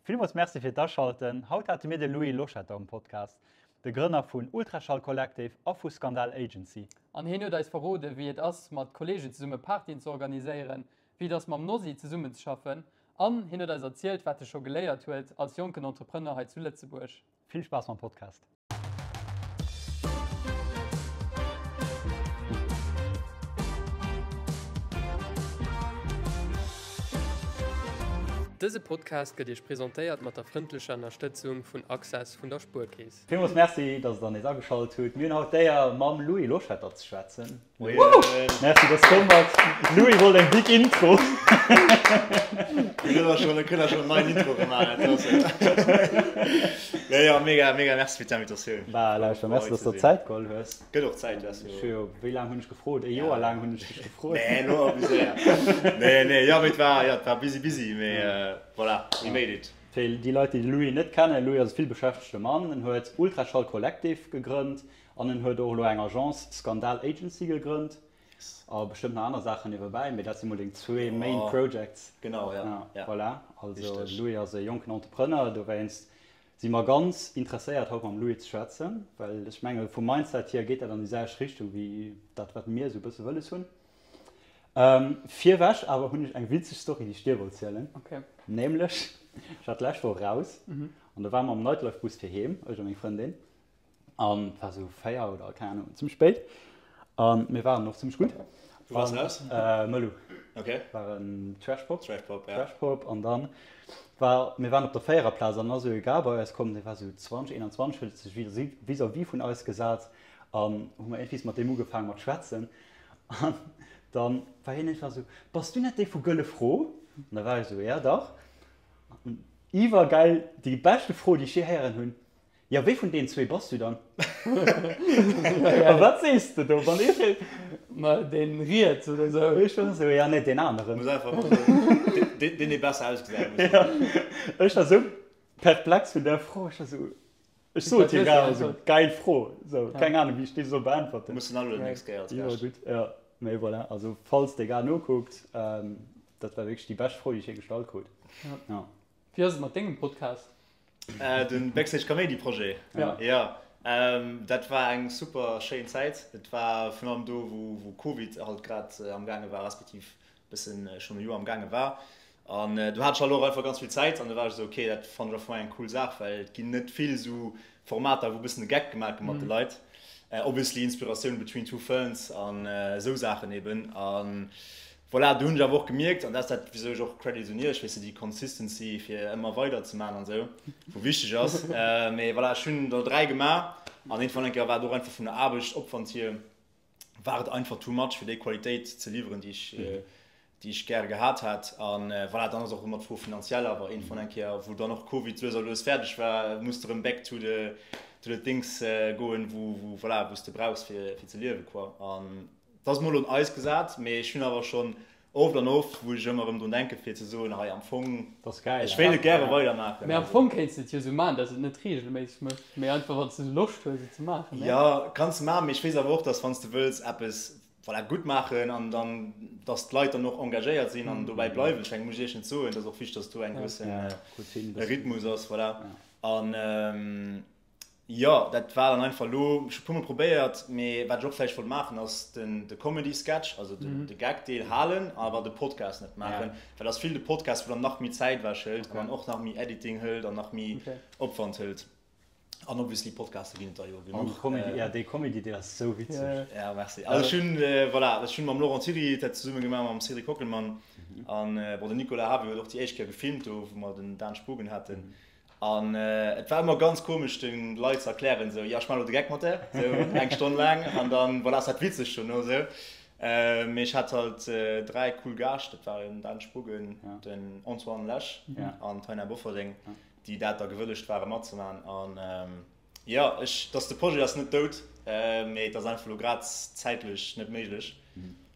Villmools Merci fir d'Aschalten. Haut hate mir de Louis Loschetter um Podcast, de Grënner vun Ultraschall Collective a vu Skandal Agency. An hien huet eis verroden, wéi et ass, mat Kolleegen zesumme Partyen ze organiséieren, wéi et ass, mam Nosy zesummenzeschaffen an hien huet eis erzielt, wat e scho geléiert huet als jonken Entrepreneur hei zu Lëtzebuerg. Vill Spaass mam Podcast! Dëse Podcast gëtt Iech presentéiert mat der frëndlecher Ënnerstëtzung vun Access vun der Spuerkeess. Villmools Merci, dass der nees ageschalt hutt. Mir hunn haut d'Éier mam Louis Loschetter ze schwätzen. Moien. Merci, dass komm bass. Louis wollt eng dick Intro. Kënne schon, kënne schon neien Intro gemaach. Ja, ja, mega, mega merci fir d'Invitatioun. Bah, lauschter, merci, dass du Zäit geholl hues. Gëtt och Zäit, wess du. Jo, wéi laang hunn ech gefrot? E Joer laang hunn ech dech gefrot. Nee, lo abuséiert. Nee, nee, jo, mee et war, jo, et war busy, busy, mee voilà, we made it. Fir déi Leit, déi de Louis net kennen, Louis ass e villbeschäftegte Mann. En huet Ultraschall Collective gegrënnt An en huet och elo eng Agence, Skandal Agency, gegrënnt. A bestëmmt nach aner Saachen niewebäi, mee dat si mol deng zwee main projects. Genau, ja. Ja, voilà. Also de Louis ass e jonken Entrepreneur, dowéinst si mer ganz interesséiert haut mam Louis ze schwätzen, well ech menge vum Mindset hier geet dat an déi selwecht Richtung wéi dat wat mir esou e bësse wëlles hunn. Virwech awer hunn ech eng witzeg Story déi ech dir wollt zielen. Nämlech, ech war d'lescht Woch raus an do ware mer am Nightlife-Bus fir heem, ech a meng Frëndin. An et war sou 4 oder keng Ahnung, zimmlech spéit. An mir waren och zimmlech gutt. Wou warst du raus? Mëllu. Okay. War en Trash Pop. Trash Pop, ja. Trash Pop. An dann war, mir waren op der Véiererplaz an dann ass sou e Gars bei eis komm, dee war sou 20, 21, huet sech vis-à-vis vun eis gesat an hu mer iergendwees mat deem ugefaangen mat schwätzen. An dann war hien einfach sou, Bass du net dee vu Gëlle Fro? An da war ech sou, Ja, dach. Iwwergeil, déi beschte Fro, déi ech jee héieren hunn. Jo, wéi vun deenen zwee bass du dann? A wat sees de do, wann ee freet? Ma deen riets oder sou. Ech war sou, ja nee, deen aneren. Muss einfach mol soen, deen dee besser ausgesäit, muss Ja, ech war sou perplex vun där Fro. Ech war sou, ech sot hir grad esou, geil Fro, sou, keng Ahnung wéi ech déi soll beäntwerten. Muss en alueden nächst Kéier als Gast. Jo, gutt, jo, mee voilà, also falls dee Gars nokuckt, dat war wierklech déi bescht Fro, déi ech jee gestallt krut. Ja. Wéi ass et mat dengem Podcast? Den Backstage Kaméidi Projet? Ja. Ja, dat war eng super schéin Zäit. Et war virun allem do, wou Covid halt grad am gaange war, respektiv bëssen schonn e Joer am gaange war. An do hat ech halt och einfach ganz vill Zäit an do war ech esou, okay, dat fannen ech am Fong eng cool Saach, well et ginn net vill esou Formater, wou e bëssen de Geck gemaach gëtt mat de Leit. Obviously Inspiratioun Between Two Ferns an esou Saachen eben. An Voilà, do hunn ech awer och gemierkt, an dat ass dat, wisou ech och Credits un iech, weess de, déi Consistency fir ëmmer weider ze maachen an esou, wou wichteg ass. Mee voilà, ech hunn der 3 gemaach an iergendwann eng Kéier war et och einfach vun der Aarbechtopwand hier war et einfach too much fir déi Qualitéit ze liwweren, déi ech, déi ech gäre gehat hätt. An voilà, dann ass och ëmmer d'Fro finanziell awer iergendwann eng Kéier, wou dann och Covid lues a lues fäerdeg war, muss de erëm back to the, to the things goen, wou, wou, voilà, wou s de brauchs fir, fir ze liewe quoi. An Et ass mol un eis gesat, mee ech hunn awer schonn oft an oft, wou ech ëmmer erëm drun denken, fir ze soen, hei am Fong, ech wéilt et gäre weidermaachen. Mee am Fong kéints de et jo esou maachen, dass et net reegelméisseg méchs, mee einfach wann s de Loscht hues et ze maachen, ne? Jo, kanns de maachen, mee ech weess awer och, dass wann s de wëlls eppes, voilà, gutt maachen an dann, dass d'Leit dann och engagéiert sinn an dobäi bleiwen, ech mengen, muss ech iech net soen, et ass och wichteg, dass do eng gewëssen Rhythmus ass, voilà. An. Jo, dat war dann einfach elo, ech hu puer mol probéiert, mee wat ech och vläicht wollt maachen ass den de Comedy Sketch, also den de Gag Deel halen, awer de Podcast net maachen, well ass vill de Podcast wou dann nach méi Zäit ewech hëlt an dann och nach méi Editing hëlt an nach méi Opwand hëlt. An obviously Podcaste ginn et der jo genuch. Comedy, ja dee Comedy Deel ass sou witzeg. Ja merci. Also ech hunn voilà, ech hunn mam Laurent Thiry dat zesumme gemaach, mam Cédric Kockelmann an bon den Nicolas Havi huet och déi éischt Kéier gefilmt do wou mer den Dan Spogen haten. An et war ëmmer ganz komesch den Leit ze erklären esou, jo ech maachen elo de Geck mat der, esou eng Stonn laang an dann voilà ass dat witzeg dono esou. Mee ech hat halt 3 cool Gäscht, dat waren den Dan Spogen, den Antoine Lesch an d'Taina Bofferding, déi dat da gewëllegt ware matzemaachen. An jo, ech, dass de Projet ass net dout, mee et ass einfach elo grad zäitlech net méiglech.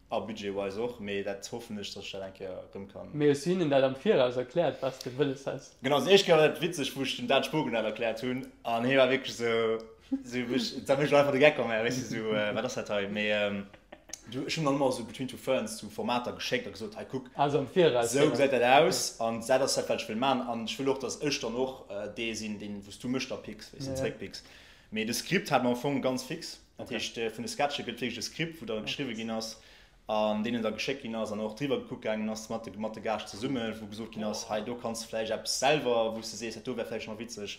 A budget-wise och, mee dat hoffen ech, dass ech dat eng Kéier erëm kann. Mee hues du hinnen dat am Viraus erkläert, wat s de wëlles häss? Genau, also éischt Kéier war dat witzeg, wou ech dem Dan Spogen dat erkläert hunn, an hie war wierklech esou, esou wou ech, da mécht elo einfach de Geck gemaach, weess de, esou, wat ass dat hei? Mee. du, ech hunn dann ëmmer esou Between Two Ferns sou Formater geschéckt a gesot, hei kuck, Also am Viraus, esou gesäit dat aus an dat ass dat wat ech wëll man an ech wëll och, datt ech dann och dee sinn, deen, wou s du mech da picks, wéi s de zeréckpicks. Mee de Script hat mer am Fong ganz fix, dat heescht vun de Sketche gëtt wierklech e Script, wou da geschriwwe ginn ass an deenen da geschéckt ginn ass an och driwwer gekuckt gaangen ass mat de mat de Gaascht zesummen, wou gesot ginn ass, hei do kanns de vläicht eppes selwer, wou s de sees, dat do wär vläicht nach witzeg.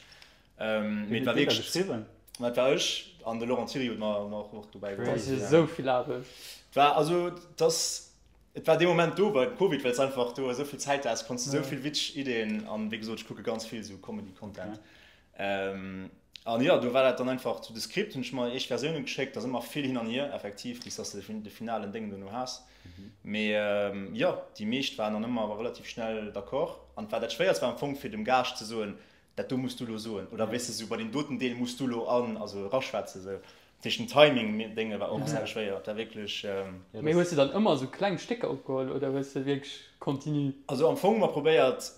Mee et war wierklech. Geschriwwen? Dat war ech an de Laurent Thiry huet mer mer och dobäi geholfen. Dat ass jo esou vill Aarbecht. Et war also et ass et war dee Moment do bei Covid, well s einfach do esou vill Zäit has, konns de esou vill witzeg Ideeën an wéi gesot ech kucke ganz vill esou Comedy Content. An jo, do war dat dann einfach zu de Skript hunn ech mer éischt Versiounen geschéckt, da si mer vill hin an hier effektiv, bis dass de de finalen Déngen dono has. Mee jo, déi meescht waren dann ëmmer awer relativ schnell d'accord. An et war dat Schwéierst war am Fong fir dem Gaascht ze soen, dat do muss du lo soen oder weess de sou bei deem doten Deel muss du lo an, also eraschwätzen sou. Dat heescht den Timing Dénge war och sau schwéier, dat war wierklech. Mee hues de dann ëmmer esou kleng Stécker opgeholl oder hues de wierklech continu? Also am Fong hu mer probéiert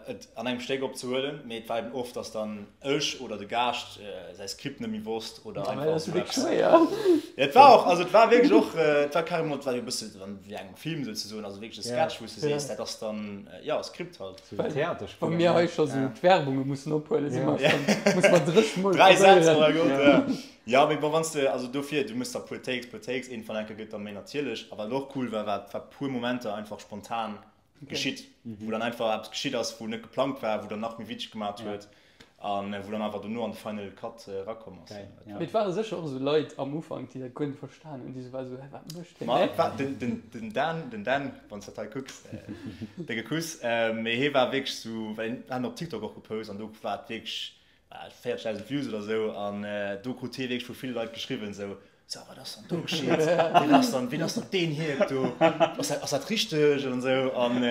et an engem Stéck opzehuelen, mee et war eben oft, dass dann ech oder de Gaascht säi Skript net méi wosst oder einfach esou eppes. Schwéier. Et war och, also et war wierklech och, et war carrément, et war jo e bësse dann wéi engem Film souzesoen, also wierklech e Sketch wou s de sees, dat ass dann, jo, e Skript halt. Sou wéi Theaterspiller. Wa mir hei scho sou d'Werbunge mussen ophuelen, si mer schonn, musse mer 30 Mol Dräi Sätz, oh mäi Gott, ja. Jo, mee bon, wann s de, also dofir, du méchs da puer Takes, puer Takes, iergendwann eng Kéier gëtt da méi natierlech. A wat och cool war, war, war puer Momenter einfach spontan geschitt, wou dann einfach eppes geschitt ass, wou net geplangt war, wou dann nach méi witzeg gemat huet an wou dann awer dono an de Final Cut erakomm ass. Mee et ware sécher och esou Leit am Ufank, déi dat guer net verstan hunn, déi esou waren, esou, hä, wat mécht deen? Ma et war den, den, den Dan, den Dan, wann s dat hei kucks, décke Kuss, mee hie war wierklech esou, well hien hat op TikTok och gepost an do war et wierklech 40.000 Views oder esou an do krut hie wierklech vu ville Leit geschriwwen, esou, So, wat ass dann do geschitt? Wien ass dann, wien ass dann deen Hierk do? Ass dat, ass dat richteg? An esou. An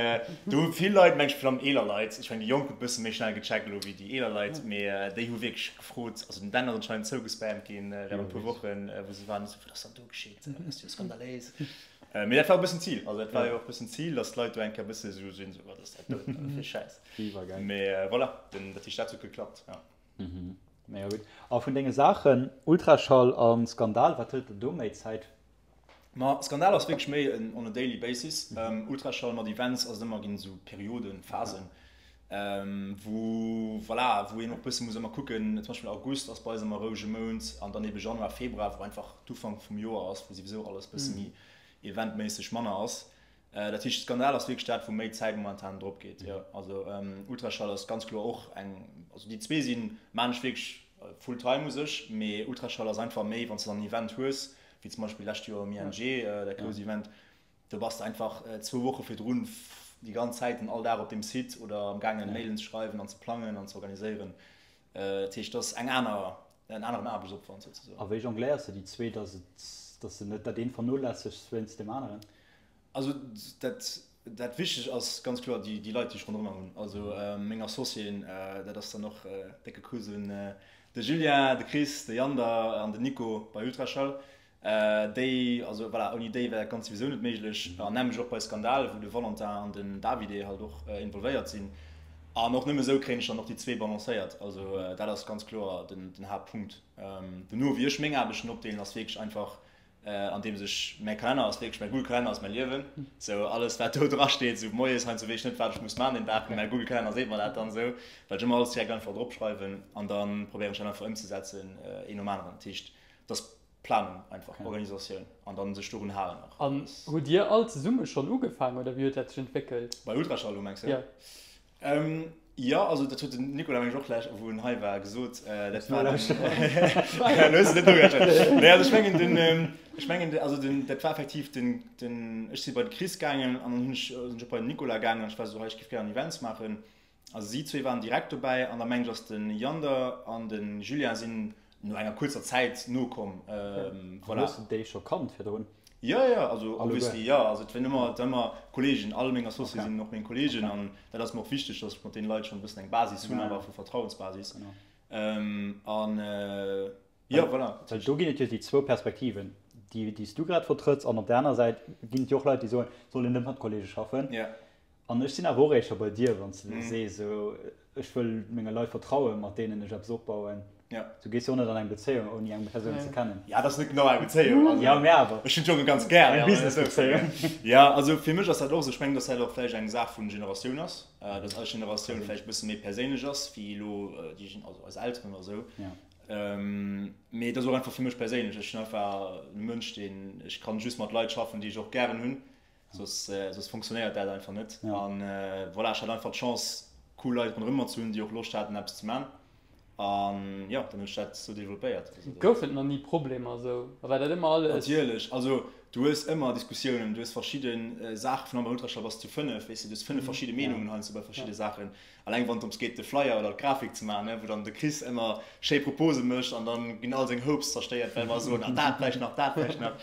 do hu vill Leit, meng ech, virun allem eeler Leit, ech mengen déi Jonk hu bësse méi schnell gecheckt elo wéi déi eeler Leit, mee déi hu wierklech gefrot, also den Dan ass anscheinend zougespammt ginn während e puer Wochen, wou se waren, esou, wat ass dann do geschitt? Dat ass jo skandaléis. Mee dat war e bëssen d'Zil, also dat war jo och e bëssen d'Zil, datt d'Leit do eng Kéier e bësse esou sinn, esou, wat ass dat do fir Schäiss? Mee voilà, den, dat heescht, dat huet geklappt, jo. Mega gutt. A vun denge Saachen, Ultraschall a Skandal, wat hëlt der do méi Zäit? Ma Skandal ass wierklech méi en on a daily basis. Ultraschall mat Events ass et ëmmer, ginn esou Perioden, Phasen, wou, voilà, wou een och bësse muss ëmmer kucken, zum Beispill August ass bei eis ëmmer rouege Mount an dann ebe Januar, Februar, wou einfach d'Ufank vum Joer ass, wou souwisou alles bësse méi eventméisseg manner ass. Dat heescht, Skandal ass wierklech dat, wou méi Zäit momentan drop geet. Jo, also Ultraschall ass ganz kloer och eng, also déi zwee sinn, maan ech wierklech full time u sech, mee Ultraschall ass einfach méi, wann s de dann en Event hues, wéi zum Beispill lescht Joer um ING, dat grouss Event, do bass de einfach zwou Woche virdrun déi ganz Zäit an all Dag op deem Site oder am gaangen Mailen ze schreiwen an ze plangen an ze organiséieren. Dat heescht, dat ass eng aner, en aneren Aarbechtsopwand souzesoen. A wéi jongléiers de déi zwee, dass et, dass de net dat eent vernolässegs wéinst deem aneren? Also dat, dat Wichtegt ass ganz kloer déi, déi Leit, déi ech ronderëm mer hunn. Also meng Associéen, dat ass dann och décke Kuss un de Julien, de Chris, de Jander an den Nico bei Ultraschall. Déi, also voilà, ouni déi wär dat Ganzt souwisou net méiglech. An nämlech och bei Skandal, wou de Valentin an den Davide halt och involvéiert sinn. An och nëmme esou kréien ech dann och déi zwee balancéiert. Also dat ass ganz kloer den Haaptpunkt. Dono, wéi ech meng Aarbechten opdeelen, ass wierklech einfach, andeems ech, mäi Kalenner ass wierklech, mäi Google-Kalenner ass mäi Liewen. Sou alles wat do dra steet, sou moies heiansdo weess ech net, wat ech muss maachen deen Dag, mee mäi Google-Kalenner seet mer dat dann esou, well ech ëmmer alles direkt einfach dropschreiwen an da probéieren ech dat einfach ëmzesetzen, een nom aneren. Dat heescht, et ass Planung einfach, Organisatioun an dann sech dorun halen och. An hutt Dir all zesumme schonn ugefaangen oder wéi huet dat sech entwéckelt? Bei Ultraschall elo mengs de? Jo. Jo, also dat huet den Nicolas mengen ech och lech, wou en hei war, gesot. Dat war den, Lo hues de net nogelauschtert. Nee, also ech mengen den, ech mengen also den, dat war effektiv den, den, ech si bei de Chris gaangen an dann hunn ech, sinn ech och bei den Nicolas gaangen an ech war esou, hei ech géif gären Events maachen. Also si zwee waren direkt dobäi an da mengen ech ass de Jander an de Julien sinn no enger kuerzer Zäit nokomm. Voilà. Hues de déi scho kannt virdrun? Jo, jo, also obviously jo. Also et waren ëmmer, et waren ëmmer Kollegen, all meng Associéë sinn och meng Kollegen an dat ass mer och wichteg, datt ech mat deene Leit schonn e bëssen eng Basis hunn, awer vu Vertrauensbasis. An jo, voilà. Well do ginn et jo déi zwou Perspektiven, déi, déi s du grad vertrëtts an op där aner Säit ginn et jo och Leit, déi soen, et soll een net mat Kollege schaffen. An ech sinn awer och éischer bei dir, wann s de sees, esou, ech wëll menge Leit vertrauen, mat deenen ech eppes opbauen. Ja. Du gees jo och net an eng Bezéiung ouni eng Persoun ze kennen. Ja, dat ass net genau eng Bezéiung. Also, ja, mä awer. Ech hunn d'Jonge ganz gär. Eng Business-Bezéiung. Ja, also fir mech ass dat och esou. Ech mengen, dass dat och vläicht eng Saach vun Generatioun ass, dass eis Generatioun vläicht e bësse méi perséinlech ass wéi elo déi, also eis Elteren oder esou. Ja. Mee et ass och einfach fir mech perséinlech. Ech sinn einfach e Mënsch, deen, ech kann just mat Leit schaffen, déi ech och gären hunn. Soss, soss funktionéiert dat einfach net. An voilà, ech hat einfach d'Chance, cool Leit ronderëm mer ze hunn, déi och Loscht haten, eppes ze man. An jo, dann huet sech dat sou developpéiert. Also dat. Gouf et nach ni Problemer sou? War dat ëmmer alles? Natierlech, also du hues ëmmer Diskussiounen, du hues verschidde Saachen, vun allem bei Ultraschall bass du zu 5, weess de, du hues 5 verschidde Meenungen heiansdo bei verschidde Saachen. Alleng wann et drëms geet de Flyer oder d'Grafik ze maachen, wou dann de Chris ëmmer schéi Propose mécht an dann ginn all seng Hopes zerstéiert, well mer soen, ah dat vläicht nach, dat vläicht nach.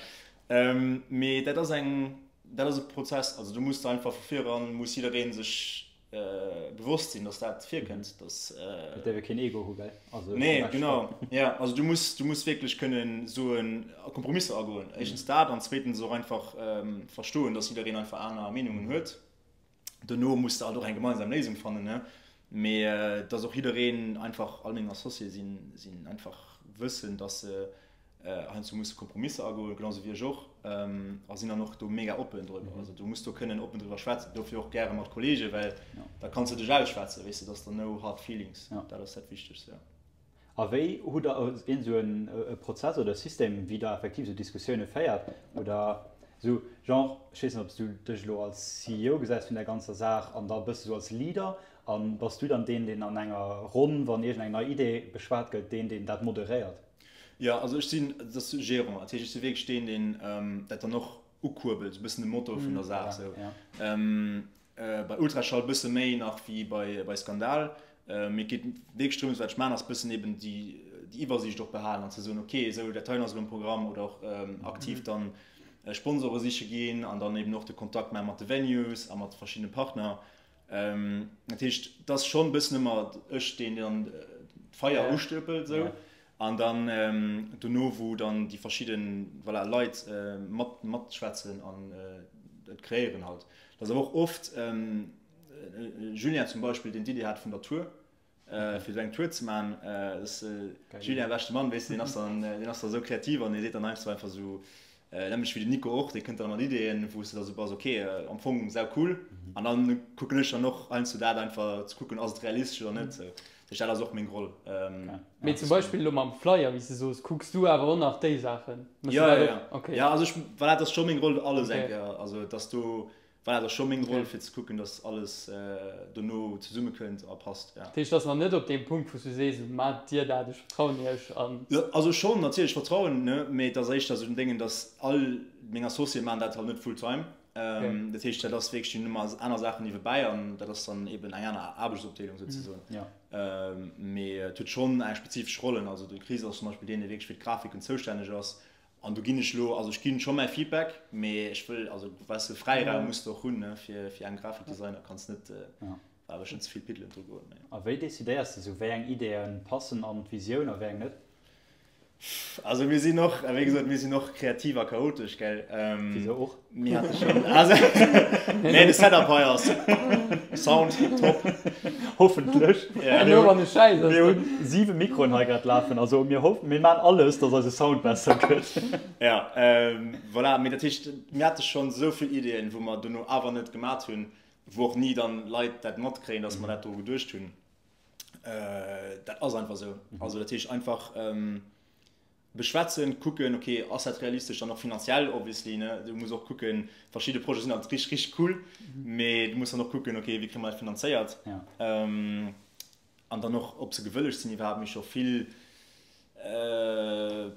Mee dat ass eng, dat ass e Prozess. Also do muss de einfach vu vireran, muss jidderee sech bewosst sinn, datt dat virkënnt, datt. Et däerf ee keen Ego hu, gell? Also nee, genau, jo. Also du muss, du muss wierklech kënnen soen, Kompromisser agoen. Éischtens dat an zweetens och einfach verstoen, datt jiddereen einfach aner Meenungen huet. Dono muss de halt och eng gemeinsam Léisung fannen, ne? Mee dass och jiddereen einfach, all meng Associéë sinn, sinn einfach wëssen, dass se heiansdo musse Kompromisser agoen, genau sou wéi ech och, a sinn dann och do mega oppen driwwer. Also du muss do kënnen oppen driwwer schwätzen, dofir och gäre mat Kollegen, well da kanns de dech ausschwätzen, weess de, dass der no hard feelings, dat ass dat Wichtegst, jo. A wéi hutt Der iergend esou e Prozess oder e System, wéi Der effektiv esou Diskussioune féiert? Oder esou genre, ech weess net, ob s du dech elo als CEO gesäis vun där ganzer Saach an da bësse sou als Leader a bass du dann deen, deen an enger Ronn, wann iergend eng nei Idee beschwat gëtt, deen, deen dat moderéiert? Jo, also ech sinn, dat ass Gérant, dat heescht, ech si wierklech deen, deen dat dann och ukuerbelt, esou e bëssen de Motor vun der Saach esou. Bei Ultraschall bësse méi nach wéi bei Skandal. Mee et geet wierklech drëms, wat ech maachen, ass bëssen eben déi Iwwersiicht och behalen an ze soen, ok, esou dat heien ass elo am Programm oder och aktiv dann Sponsore siche ginn an dann eben och de Kontakt maache mat de Venues a mat verschiddene Partner. Dat heescht, et ass schonn bëssen ëmmer ech, deen dann d'Feier ustëppelt esou. An dann dono, wou dann déi verschidden, voilà, Leit mat matschwätzen an et kreéieren halt. Dat ass awer och oft, Julien zum Beispill, deen d'Idee hat vun der Tour, fir esou eng Tour ze maachen. Dat ass, Julien, beschte Mann, weess de, deen ass dann, deen ass da esou kreativ an dee seet dann heiansdo einfach esou, Nämlech wéi den Nico och, dee kënnt dann mat Ideeën, wou s de da sou bass, ok, am Fong sau cool. An dann kucken ech dann och heiansdo dat einfach ze kucken, ass et realistesch oder net. Sou, dat heescht, dat ass och meng Roll. Mee zum Beispill elo mam Flyer, wéi s de soos, kucks du awer och nach déi Saachen? Méchs du dat och? Ok. Jo, also ech, voilà, dat ass scho meng Roll, alles eng Kéier, also dass do Voilà, et ass scho meng Roll fir ze kucken, dass alles dono zesummekënnt a passt, ja. Dat heescht, et ass nach net op deem Punkt, wou s du sees, esou maacht Dir dat, ech vertrauen Iech an. Jo, also schonn, natierlech, vertrauen, ne, mee et ass éischter esou den Déngen, dass all meng Associéë maachen dat halt net full time. Dat heescht, dat ass wierklech, déi hunn ëmmer aner Saachen niewebäi an dat ass dann eben eng aner Aarbechtsopdeelung souzesoen. Mee et huet schonn eng spezifesch Rollen, also de Chris ass zum Beispill deen, dee wierklech fir d'Grafiken zoustänneg ass An do ginn ech elo, also ech ginn scho mäi Feedback, mee ech wëll, also weiss de, Fräiraum muss de och hunn, ne, fir fir engem Grafikdesigner kanns net, war awer schonn ze vill Piddelen dru goen, mee. A wéi decidéiers de sou, wéi eng Ideeën passen an d'Visioun a wéi eng net? Also mir sinn och, wéi gesot, mir sinn och kreativ a chaotesch, gell. Wisou och? Mir hate schonn, also, nee, de Setup hei ass Sound top. Hoffentlech. Ja. Elo wann e Schäiss ass. Mir hunn 7 Mikroen hei grad lafen, also mir hoffen, mir maan alles, dass eise Sound besser gëtt. Ja, voilà, mee dat heescht, mir hate schonn esou vill Ideeën, wou mer dono awer net gemat hunn, wou och ni dann Leit dat matkréien, dass mer dat dru geduecht hunn. Dat ass einfach esou. Also dat heescht einfach, Beschwätzen, kucken, ok, ass dat realistesch, dann och finanziell obviously, ne, du muss och kucken, verschidde Projete sinn halt richteg, richteg cool, mee du muss dann och kucken, ok, wéi kréie mer dat finanzéiert, an dann och, ob se gewëllegt sinn iwwerhaapt. Mir hu scho vill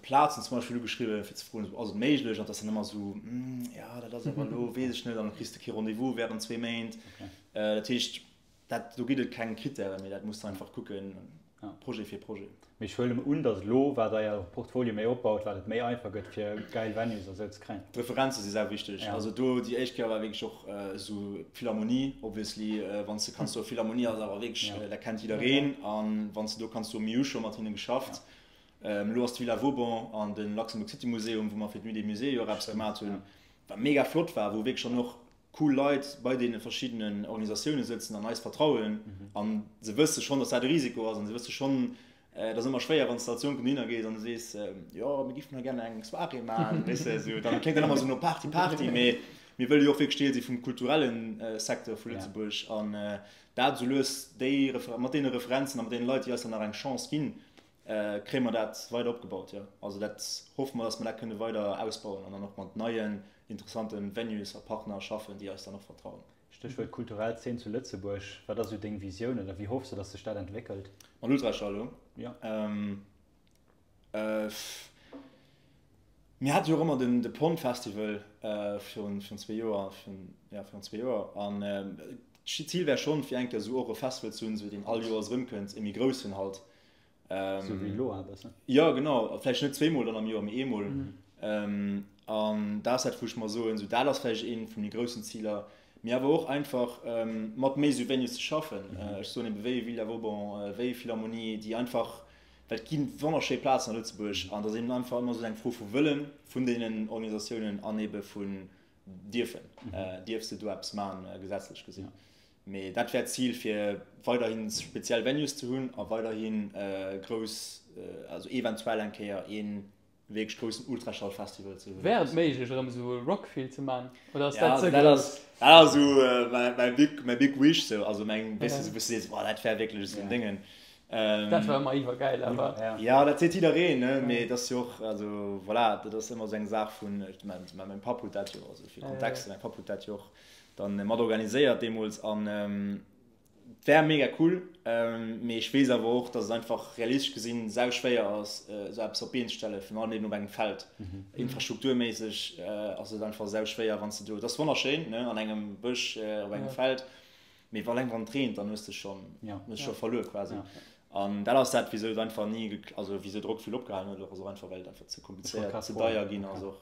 Plazen zum Beispill ugeschriwwen, fir ze froen, esou, ass et méiglech, an et ass dann ëmmer esou, jo, dat ass awer elo, weess ech net, an da kriss de kee Rendez-vous während zwee Méint. Dat heescht, Dat, do ginn et keng Krittären, mee dat muss de einfach kucken, Projet fir Projet. Mee ech huelen un, datt elo, wat Äer Portfolio méi opbaut, wat et méi einfach gëtt, fir gäil Venues a sou ze kréien. D'Referenze si sau wichteg. Also do, déi éischt Kéier war wierklech och esou d'Philharmonie, obviously, wann s de kanns soen, Philharmonie ass awer wierklech, dat kennt jiddereen, a wann s de do kanns soen, mir hu scho mat hinne geschafft. Elo ass d'Villa Vauban an de Luxembourg City Museum, wou mer fir d'Nuit des Musées jo och eppes gemat hunn, wat mega flott war, wou wierklech dann och cool Leit bei deene verschiddenen Organisatioune sëtzen an eis vertrauen an se wësse schonn, datt dat e Risiko ass an se wësse schonn. Et ass ëmmer schwéier, wann s de als Jonken dohinner gees an du sees, jo, mir giffen hei gären eng Soirée maachen, weess de, esou, dann kléngt dat ëmmer esou no Party, Party, mee mir wëlle jo och wierklech Deel si vum kulturelle Secteur vu Lëtzebuerg an dat esou lues déi, mat deene Referenzen a mat deene Leit, déi eis dann nach eng Chance ginn, kréie mer dat weider opgebaut, jo. Also dat hoffe mer, datt mer dat kënne weider ausbauen an dann och mat neien interessante Venues a Partner schaffen, déi eis dann och vertrauen. Stéchwuert kulturell Zeen zu Lëtzebuerg, Wat ass esou deng Visioun oder wéi hoffs de, datt sech dat entwéckelt? Mat Ultraschall elo? Jo. Mir hate jo och ëmmer den de Pont Festival virun virun zwee Joer, virun, jo virun zwee Joer an d'Zil wär schonn fir eng Kéier esou och e Festival ze hunn, esou deen all Joers erëmkënnt, e méi groussen halt. Sou wéi elo e bëssen. Jo, genau. Vläicht net zweemol dann am Joer, mee eemol. An dat ass dat, wou ech mer soen, sou dat ass vläicht eent vun de groussen Ziler. Mee awer och einfach mat méi sou Venues ze schaffen. Ech soen ebe wéi Villa Vauban, wéi Philharmonie, déi einfach, well et gi wonnerschéi Plazen a Lëtzebuerg an et ass eben einfach ëmmer sou eng Fro vu Wëllen vun deenen Organisatiounen an ebe vun dierfen. Dierfs de do eppes maachen, gesetzlech gesinn. Mee dat wär d'Zil, fir weiderhi speziell Venues ze hunn a weiderhi grouss, also eventuell eng Kéier ee wierklech groussen Ultraschallfestival ze hunn. Wär et méiglech erëm esou e Rockfield ze man oder ass dat ze grouss? Dat ass esou mäi big, mäi big wish esou, also meng, weess de, wou s de sees, boah, dat wär wierklech esou en Déngen. Dat war ëmmer iwwergäil awer. Jo, dat seet jiddereen, ne, mee et ass jo och, also voilà, dat ass ëmmer esou eng Saach vun, mäin Papp huet dat jo, also fir Kontext, mäin Papp huet dat jo och dann mat organiséiert deemools an et wär mega cool, mee ech weess awer och, dass et einfach realistesch gesinn sau schwéier ass esou eppes op d'Been ze stellen, virun allem eben op engem Feld. Infrastrukturméisseg ass et einfach sau schwéier wann s de do, et ass wonnerschéin ne an engem Bësch op engem Feld, mee alleng wann et reent, dann hues de schonn, hues de scho verluer quasi. An dat ass dat wisou et einfach ni, also wisou de Rockfield opgehalen huet, ass och einfach well et einfach ze komplizéiert, ze deier ginn ass och.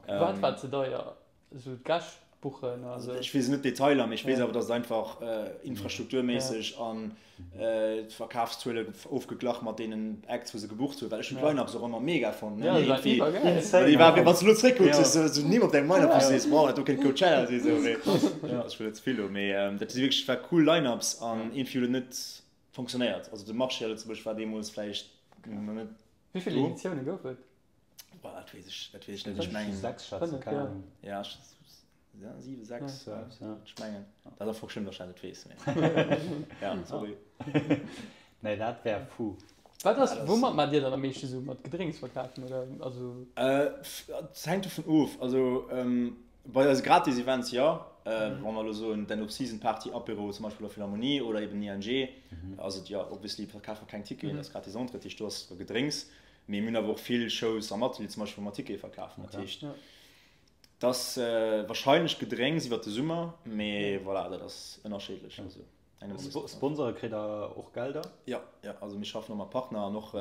Wat war ze deier? Esou d'Gäscht buchen a sou. Ech weess net d'Detailer, mee ech weess awer, datt et einfach infrastrukturméisseg an d'Verkafszuele ofgeglach mat deenen Acts, wou se gebucht hunn, well ech hunn d'Line-ups och ëmmer mega fonnt. Ja, déi waren iwwergäil. Déi war, wann s de elo zeréckkucks, hues du esou Nimm op dengem Line-up, wou s du sees, wow, dat do kéint Coachella sinn, esou. Mee ech wëll net ze vill elo, mee dat si wierklech, war cool Line-ups an iergendwéi huet et net fonctionnéiert. Also de Marché a Lëtzebuerg war deemools vläicht nach net do. Wéi vill Editioune gouf et? Boah, dat weess ech, dat weess ech net. Ech mengen. 6 schätzen, keng Ahnung. Ja, ja, 7, 6, ja. Ech mengen. Dat ass och schlëmm, dass ech dat net weess, mee ja, sorry. Nee, dat wär fou. Wat ass, woumat maacht Dir dann am meeschte Sue? Mat Gedrénks verkafen oder also? Et hänkt dovun of. Also bei eise gratis Events jo. Wa mer elo soen d'End of Season Party, Apéro zum Beispill a Philharmonie oder eben ING, ass et jo obviously verkafe mer keng Ticketen, ass gratis Entrée, dat heescht do ass Gedrénks. Mee mir hunn awer och vill Shows am Atelier zum Beispill, wou mer Tickete verkafen. Dat heescht, et ass warscheinlech Gedrénks iwwer de Summer, mee voilà, dat ass ënnerscheedlech. Also eng ëmmer bëssen. Sponsore kritt Der och Gelder? Jo, jo, also mir schaffen och mat Partner an och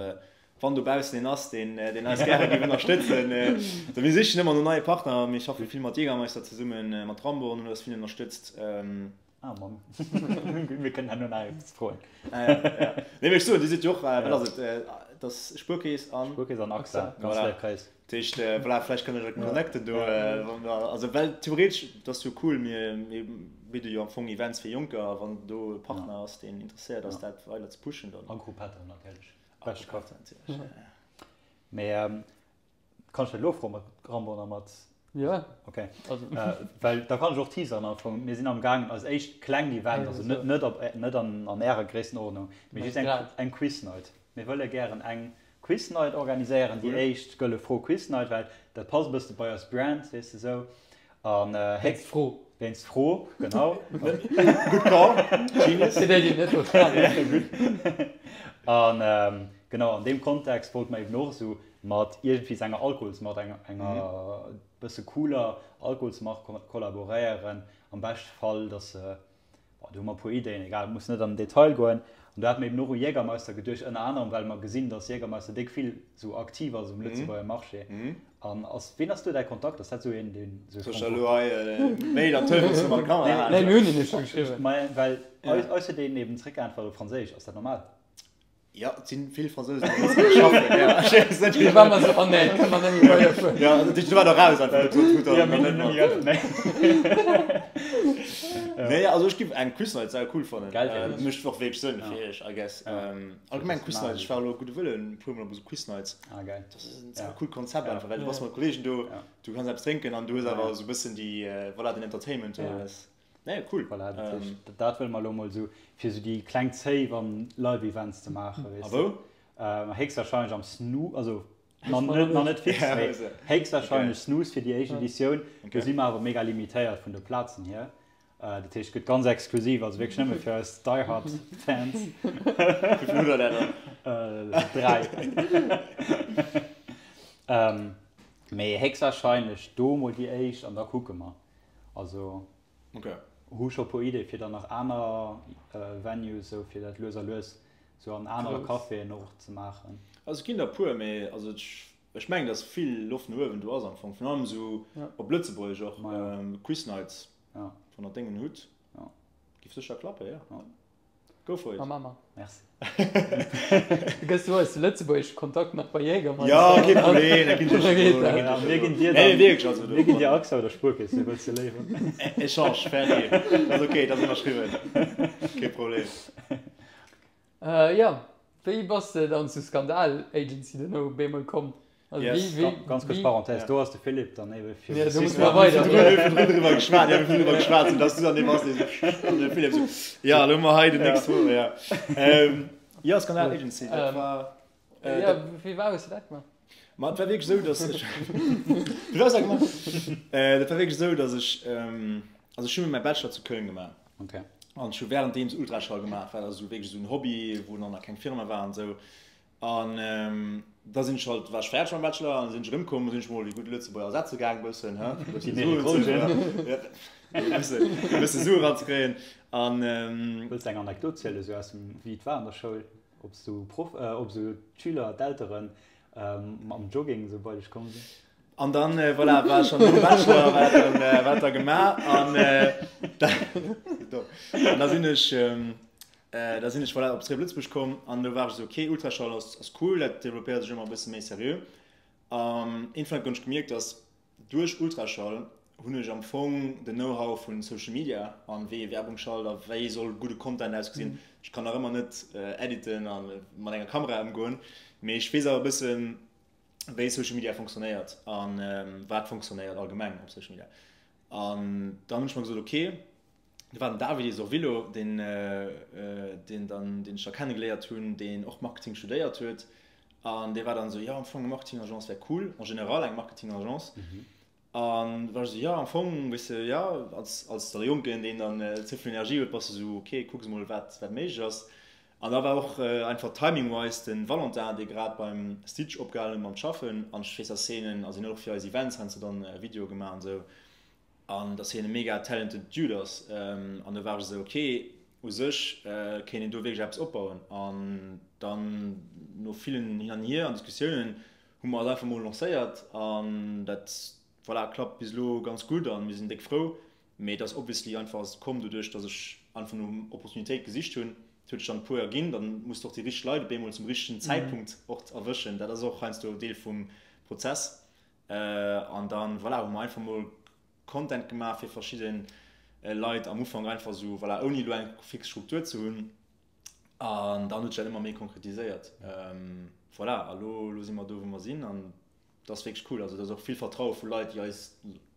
wann dobaussen een ass, deen eis gäre géif ënnerstëtzen. Also mir sichen ëmmer no neie Partner. Mir schaffe vill mat Jägermeister zesummen, mat Rambo hunn eis vill ënnerstëtzt. Ah Mann, mir kënnen herno nach eppes froen. Ah, ja, ja. Nee, mee ech soen, Dir sidd jo och, wat ass et, et ass Spuerkeess an. Spuerkeess an AXA, ganz léif Gréiss. Dat heescht, voilà, vläicht kënnt Dir iech connecten do, wann der, also well theoretesch, et ass jo cool, mir, mir bidde jo am Fong Events fir Jonker a wann do e Partner ass, deen interesséiert ass, dat weider ze pushen, dann. A Gruppetto natierlech. A Gruppetto natierlech, ja, ja. Mee Kann ech dat elo froen mat Rambo a mat. Jo. Ok. Also. Well da kann ech och teaseren am Fong. Mir sinn am gaangen eist éischt klengt Event, also net net op net an an ärer Gréisstenordnung, mee just eng eng Quiz Night. Mir wëlle gären eng Quiz Night organiséieren, déi éischt Gëlle Fro Quiz Night, well dat passt e bësse bei eis Brand, weess de sou. An Wéinst Fro. Wéinst Fro, genau. Good call, genius. Fir déi, déi et net verstanen hunn. An genau an deem Kontext wollte mer eben och esou mat iergendwéi enger Alkoholsmark, enger enger bësse cooler Alkoholsmark kollaboréieren, am beschte Fall, dass se, bon, do hu mer e puer Ideen, egal, muss net an den Detail goen. An do hate mer eben och u Jägermeister geduecht, ënner anerem well mer gesinn, dass Jägermeister déck vill sou aktiv ass um Lëtzebuerger Marché. An ass, ween ass do däi Kontakt? Ass dat sou een, deen sou. Soll ech da elo hei Mail an Telefonsnummer an d'Kamera halen? Nee, mir hunn en jo scho geschriwwen. Mä well eis, eis huet een eben zréckgeäntwert op Franséisch, ass dat normal? Jo, et sinn vill Fransousen déi Lëtzebuerg schaffen, ja. Ech weess net wéi. Du war mer sou, oh nee, kënne mer net méi weiderfueren. Ja, dat heescht, du war der raus einfach, du huet dann net méi. Nee, also ech giff eng Quiz Night sau cool fannen. Geil wär dat. Mécht och wierklech Sënn fir iech, I guess. Allgemeng Quiz Nights, ech war elo gudde Wëllen e puer mol op esou Quiz Nights. Ah geil. Dat ass en sau coolt Konzept einfach, well du bass mat Kollegen do, du kanns eppes drénken an du hues awer esou e bëssen déi, voilà, den Entertainment do. Nee, cool. Voilà, dat heescht, dat wëlle mer elo mol esou, fir esou déi kleng Zéi wann Live Events ze maachen, weess de. A wou? Héchstwahrscheinlech am Snoo, also nach net, nach net fix, mee héchstwahrscheinlech Snooze fir déi éischt Editioun. Do si mer awer mega limitéiert vun de Plazen hier. Dat heescht, gëtt ganz exklusiv, also wierklech nëmme fir eis Die Hard Fans. Wéi vill hutt der där dann? 3. Mee héchstwahrscheinlech do mol déi éischt an da kucke mer. Also okay. Hu scho puer Idee fir dann nach aner Venues sou fir dat lues a lues sou an anere Caféen och ze maachen. Also et ginn der puer, mee also ech mengen dass vill Loft no uewen do ass am Fong, virun allem sou op Lëtzebuergesch och Quiz Nights, wann der Déngen hutt, giff sécher klappen, jo. Go for it. Ma Mama. Merci. Du gëss du eis de lëtzebuergesche Kontakt nach bei Jägermeister. Ja, kee Problem, da ginn ech dir dat. Mir ginn dir dann, nee, also, mir ginn dir AXA oder Spuerkeess, wéi wëlls de léiwer? Echange, fertig. Dat ass ok, dat ass ënnerschriwwen. Kee Problem. Jo, wéi bass de dann zu Skandal Agency duerno bemol komm? Also yes. wéi, wéi, Ganz kurz Parenthèse, do ass de Philippe dann ebe fir ja, do muss man weider. Wir hunn driwwer geschwat, ja, wir hunn driwwer geschwat, sou dass du dann dee bass, dee sou, an de Philippe sou, ja, elo hu mer hei den nächste Fro, ja. Ähm, ja, Skandal Agency, dat ähm, war. Äh, ja, wéi war hues du dat gemaach? Ma et war wierklech esou, dass ech. Wéi war dat gemaach? Äh, dat war wierklech esou, dass ech, ähm, also ech hu mäi Bachelor zu Köln gemaach. Okay. An ech hu währenddeems Ultraschall gemaach, war also wierklech esou en Hobby, wou nach keng Firma war an esou. An da sinn ech halt, war ech fäerdeg mam Bachelor an sinn ech erëmkomm, sinn ech mol wéi gutt Lëtzebuerger setze gaang bëssen, he, fir bësse Suen ze, ja, bësse, bësse Sue ranzekréien. An. Wëlls de eng Anekdot zielen, esou aus dem, wéi et war an der Schoul, ob s du Proff, ob esou d'Schüler, d'Elteren mam Jogging esou bei dech komm sinn? An dann, voilà, war ech dann nom Bachelor, war dat dann, war dat da gemaach an da, an da sinn ech, Da sinn ech voilà op zeréck op Lëtzebuerg komm an do war ech esou, ok, Ultraschall ass ass cool, dat developpéiert sech ëmmer e bësse méi seriö. An iergendwann hunn ech gemierkt, dass duerch Ultraschall hunn ech am Fong den Know-how vu Social Media an wéi ee Werbung schalt a wéi soll gudde Content ausgesinn. Ech kann nach ëmmer net editen a mat enger Kamera ëmgoen, mee ech weess awer e bëssen, wéi Social Media fonctionnéiert a wat fonctionnéiert allgemeng op Social Media. An dann hunn ech mer gesot, ok, Do war den Davide Sorvillo, deen, deen dann, deen ech da kennegeléiert hunn, deen och Marketing studéiert huet. An dee war dann esou, jo, am Fong eng Marketing-Agence wär cool, en général eng Marketing-Agence. An du war ech esou, jo, am Fong, weess de, jo, als, als da Jonken, deen dann ze vill Energie huet, bass de esou, ok, kucks emol, wat, wat méiglech ass. An da war och einfach timing-wise de Valentin, dee grad beim Stitch opgehalen huet mam Schaffen, an ech weess, dass hien en, also hien huet och fir eis Events heiansdo dann Videoe gemaach an esou, An dass hien e mega talented Dude ass. An do war ech esou, ok, u sech kéint een do wierklech eppes opbauen. An dann no villen Hin an Hier an Diskussiounen hu mer eis einfach mol lancéiert. An dat, voilà, klappt bis elo ganz gutt a mir sinn déck frou. Mee et ass obviously einfach ass et komm doduerch, dass ech einfach no Opportunitéit gesicht hunn. Et huet sech dann e puer erginn. Dann muss de och déi richteg Leit op eemol zum richtegen Zäitpunkt och erwëschen. Dat ass och heiansdo Deel vum Prozess. An dann, voilà, hu mer einfach mol Content gemaach fir verschidde Leit am Ufank einfach esou, voilà, ouni elo eng fix Struktur ze hunn. An dann huet sech dat ëmmer méi konkretiséiert. Voilà, a lo, lo si mer do, wou mer sinn. An dat ass wierklech cool. Also dat ass och vill Vertraue vu Leit, déi eis,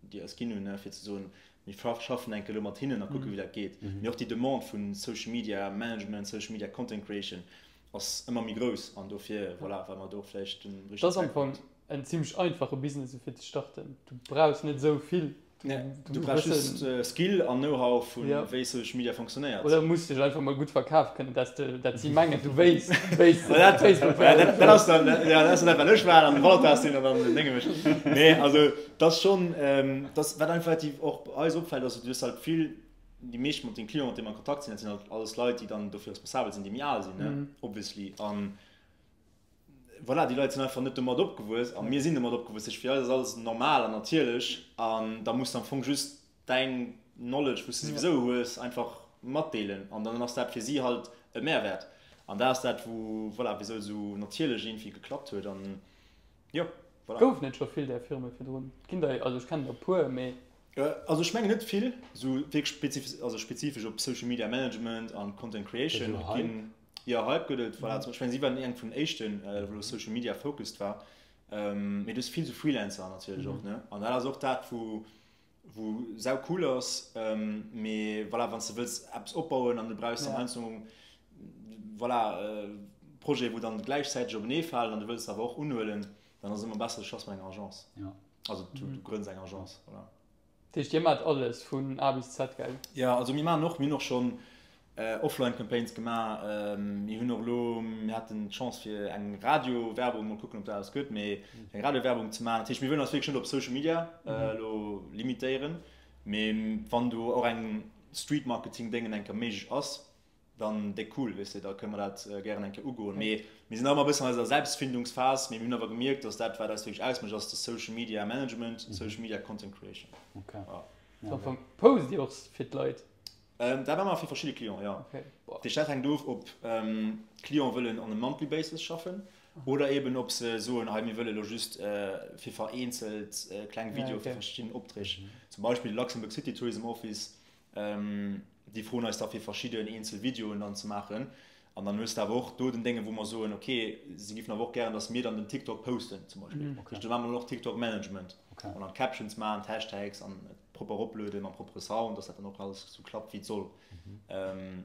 déi eis ginn hunn, fir ze soen, mir schaffen eng Kéier elo mat hinnen a kucke wéi dat geet. Mee och déi Demande vu Social Media Management, Social Media Content Creation ass ëmmer méi grouss. An dofir, voilà, war mer do och vläicht den richtegen Zäitpunkt. En zimmlech einfache Business fir ze starten. Du brauchs net esou vill. Nee, du brauchs just Skill an Know-how vu wéi Social Media fonctionnéiert. Oder muss dech einfach mol gutt verkaf kënnen, dass de, dat si mengen du wéisst wéi s de Facebook Werbung. Dat ass dann, jo, dat ass dann dat wat ech maachen an de Valentin ass deen der dann den Dénge mécht. Nee, also dat ass schonn, dat wat einfach effektiv och bei eis opfält ass, du hues halt vill, déi meescht mat den Clienten mat deene mer an Kontakt sinn, dat sinn halt alles Leit déi dann dofir responsabel sinn, déi méi al sinn, ne, obviously an Voilà, déi Leit sinn einfach net domat opgewuess a mir sinn domat opgewuess. Fir eis ass alles normal an natierlech an da muss de am Fong just däin Knowledge, wou s de souwisou hues, einfach matdeelen an dann ass dat fir si halt e Mehrwert. An dat ass dat, wou, voilà, wisou et esou natierlech iergendwéi geklappt huet an jo, voilà. Goufen et scho vill där Firme virdrun? Et ginn der, also ech kennen der e puer, mee. Also ech mengen net vill, esou wierklech spezifesch, also spezifesch op Social Media Management an Content Creation ginn. Jo, Hype gëtt et, voilà. Ech mengen si waren eng vun den éischten, wou elo Social Media focused war. Mee du hues vill esou Freelancer natierlech och, ne? An dat ass och dat, wou wou sau cool ass. Mee voilà, wann s de wëlls eppes opbauen an du brauchs dann heiansdo, voilà, Projete wou dann gläichzäiteg openee falen an du wëlls se awer och unhuelen, Dann ass et ëmmer besser, du schaffs mat enger Agence. Also du grënns eng Agence, voilà. Dat heescht, dir maacht alles vun A bis Z, gell? Jo, also mir maachen och, mir hunn och schonn Offline Campaigns gemaach. Mir hunn och elo, mir haten d'Chance fir eng Radiowerbung, mol kucken ob dat eppes gëtt, mee eng Radiowerbung ze maachen. Dat heescht, mir wëllen eis wierklech net op Social Media elo limitéieren, mee wann do och eng Street Marketing Déngen eng Kéier méiglech ass, Dann déck cool, weess de, da kënne mer dat gären eng Kéier ugoen. Mee mir sinn nach ëmmer e bëssen an eiser Selbstfindungsphas, mee mir hunn awer gemierkt, dass dat, wat eis wierklech ausmécht, ass de Social Media Management, Social Media Content Creation. Am Ufank post Dir och fir d'Leit? Dat maache mer fir verschidde Clienten, jo. Dat heescht, dat hänkt of, ob d'Clienten wëllen on a monthly basis schaffen oder eeben ob se soen, hei mir wëlle lo just fir vereenzelt kleng Videoe fir verschidden Opträg, zum Beispill de Luxembourg City Tourism Office, Déi froen eis da fir verschidden eenzel Videoen dann ze maachen. An dann hues de awer och do den Dénge wou mer soen, ok, si giffen awer och gären, datt mir dann den TikTok posten zum Beispill. Dat heescht, do maache mer dann och TikTok Management an dann d'Captions maachen, d'Hashtags an et propper eroplueden mam proppere Sound, datt dat dann och alles esou klappt wéi et soll.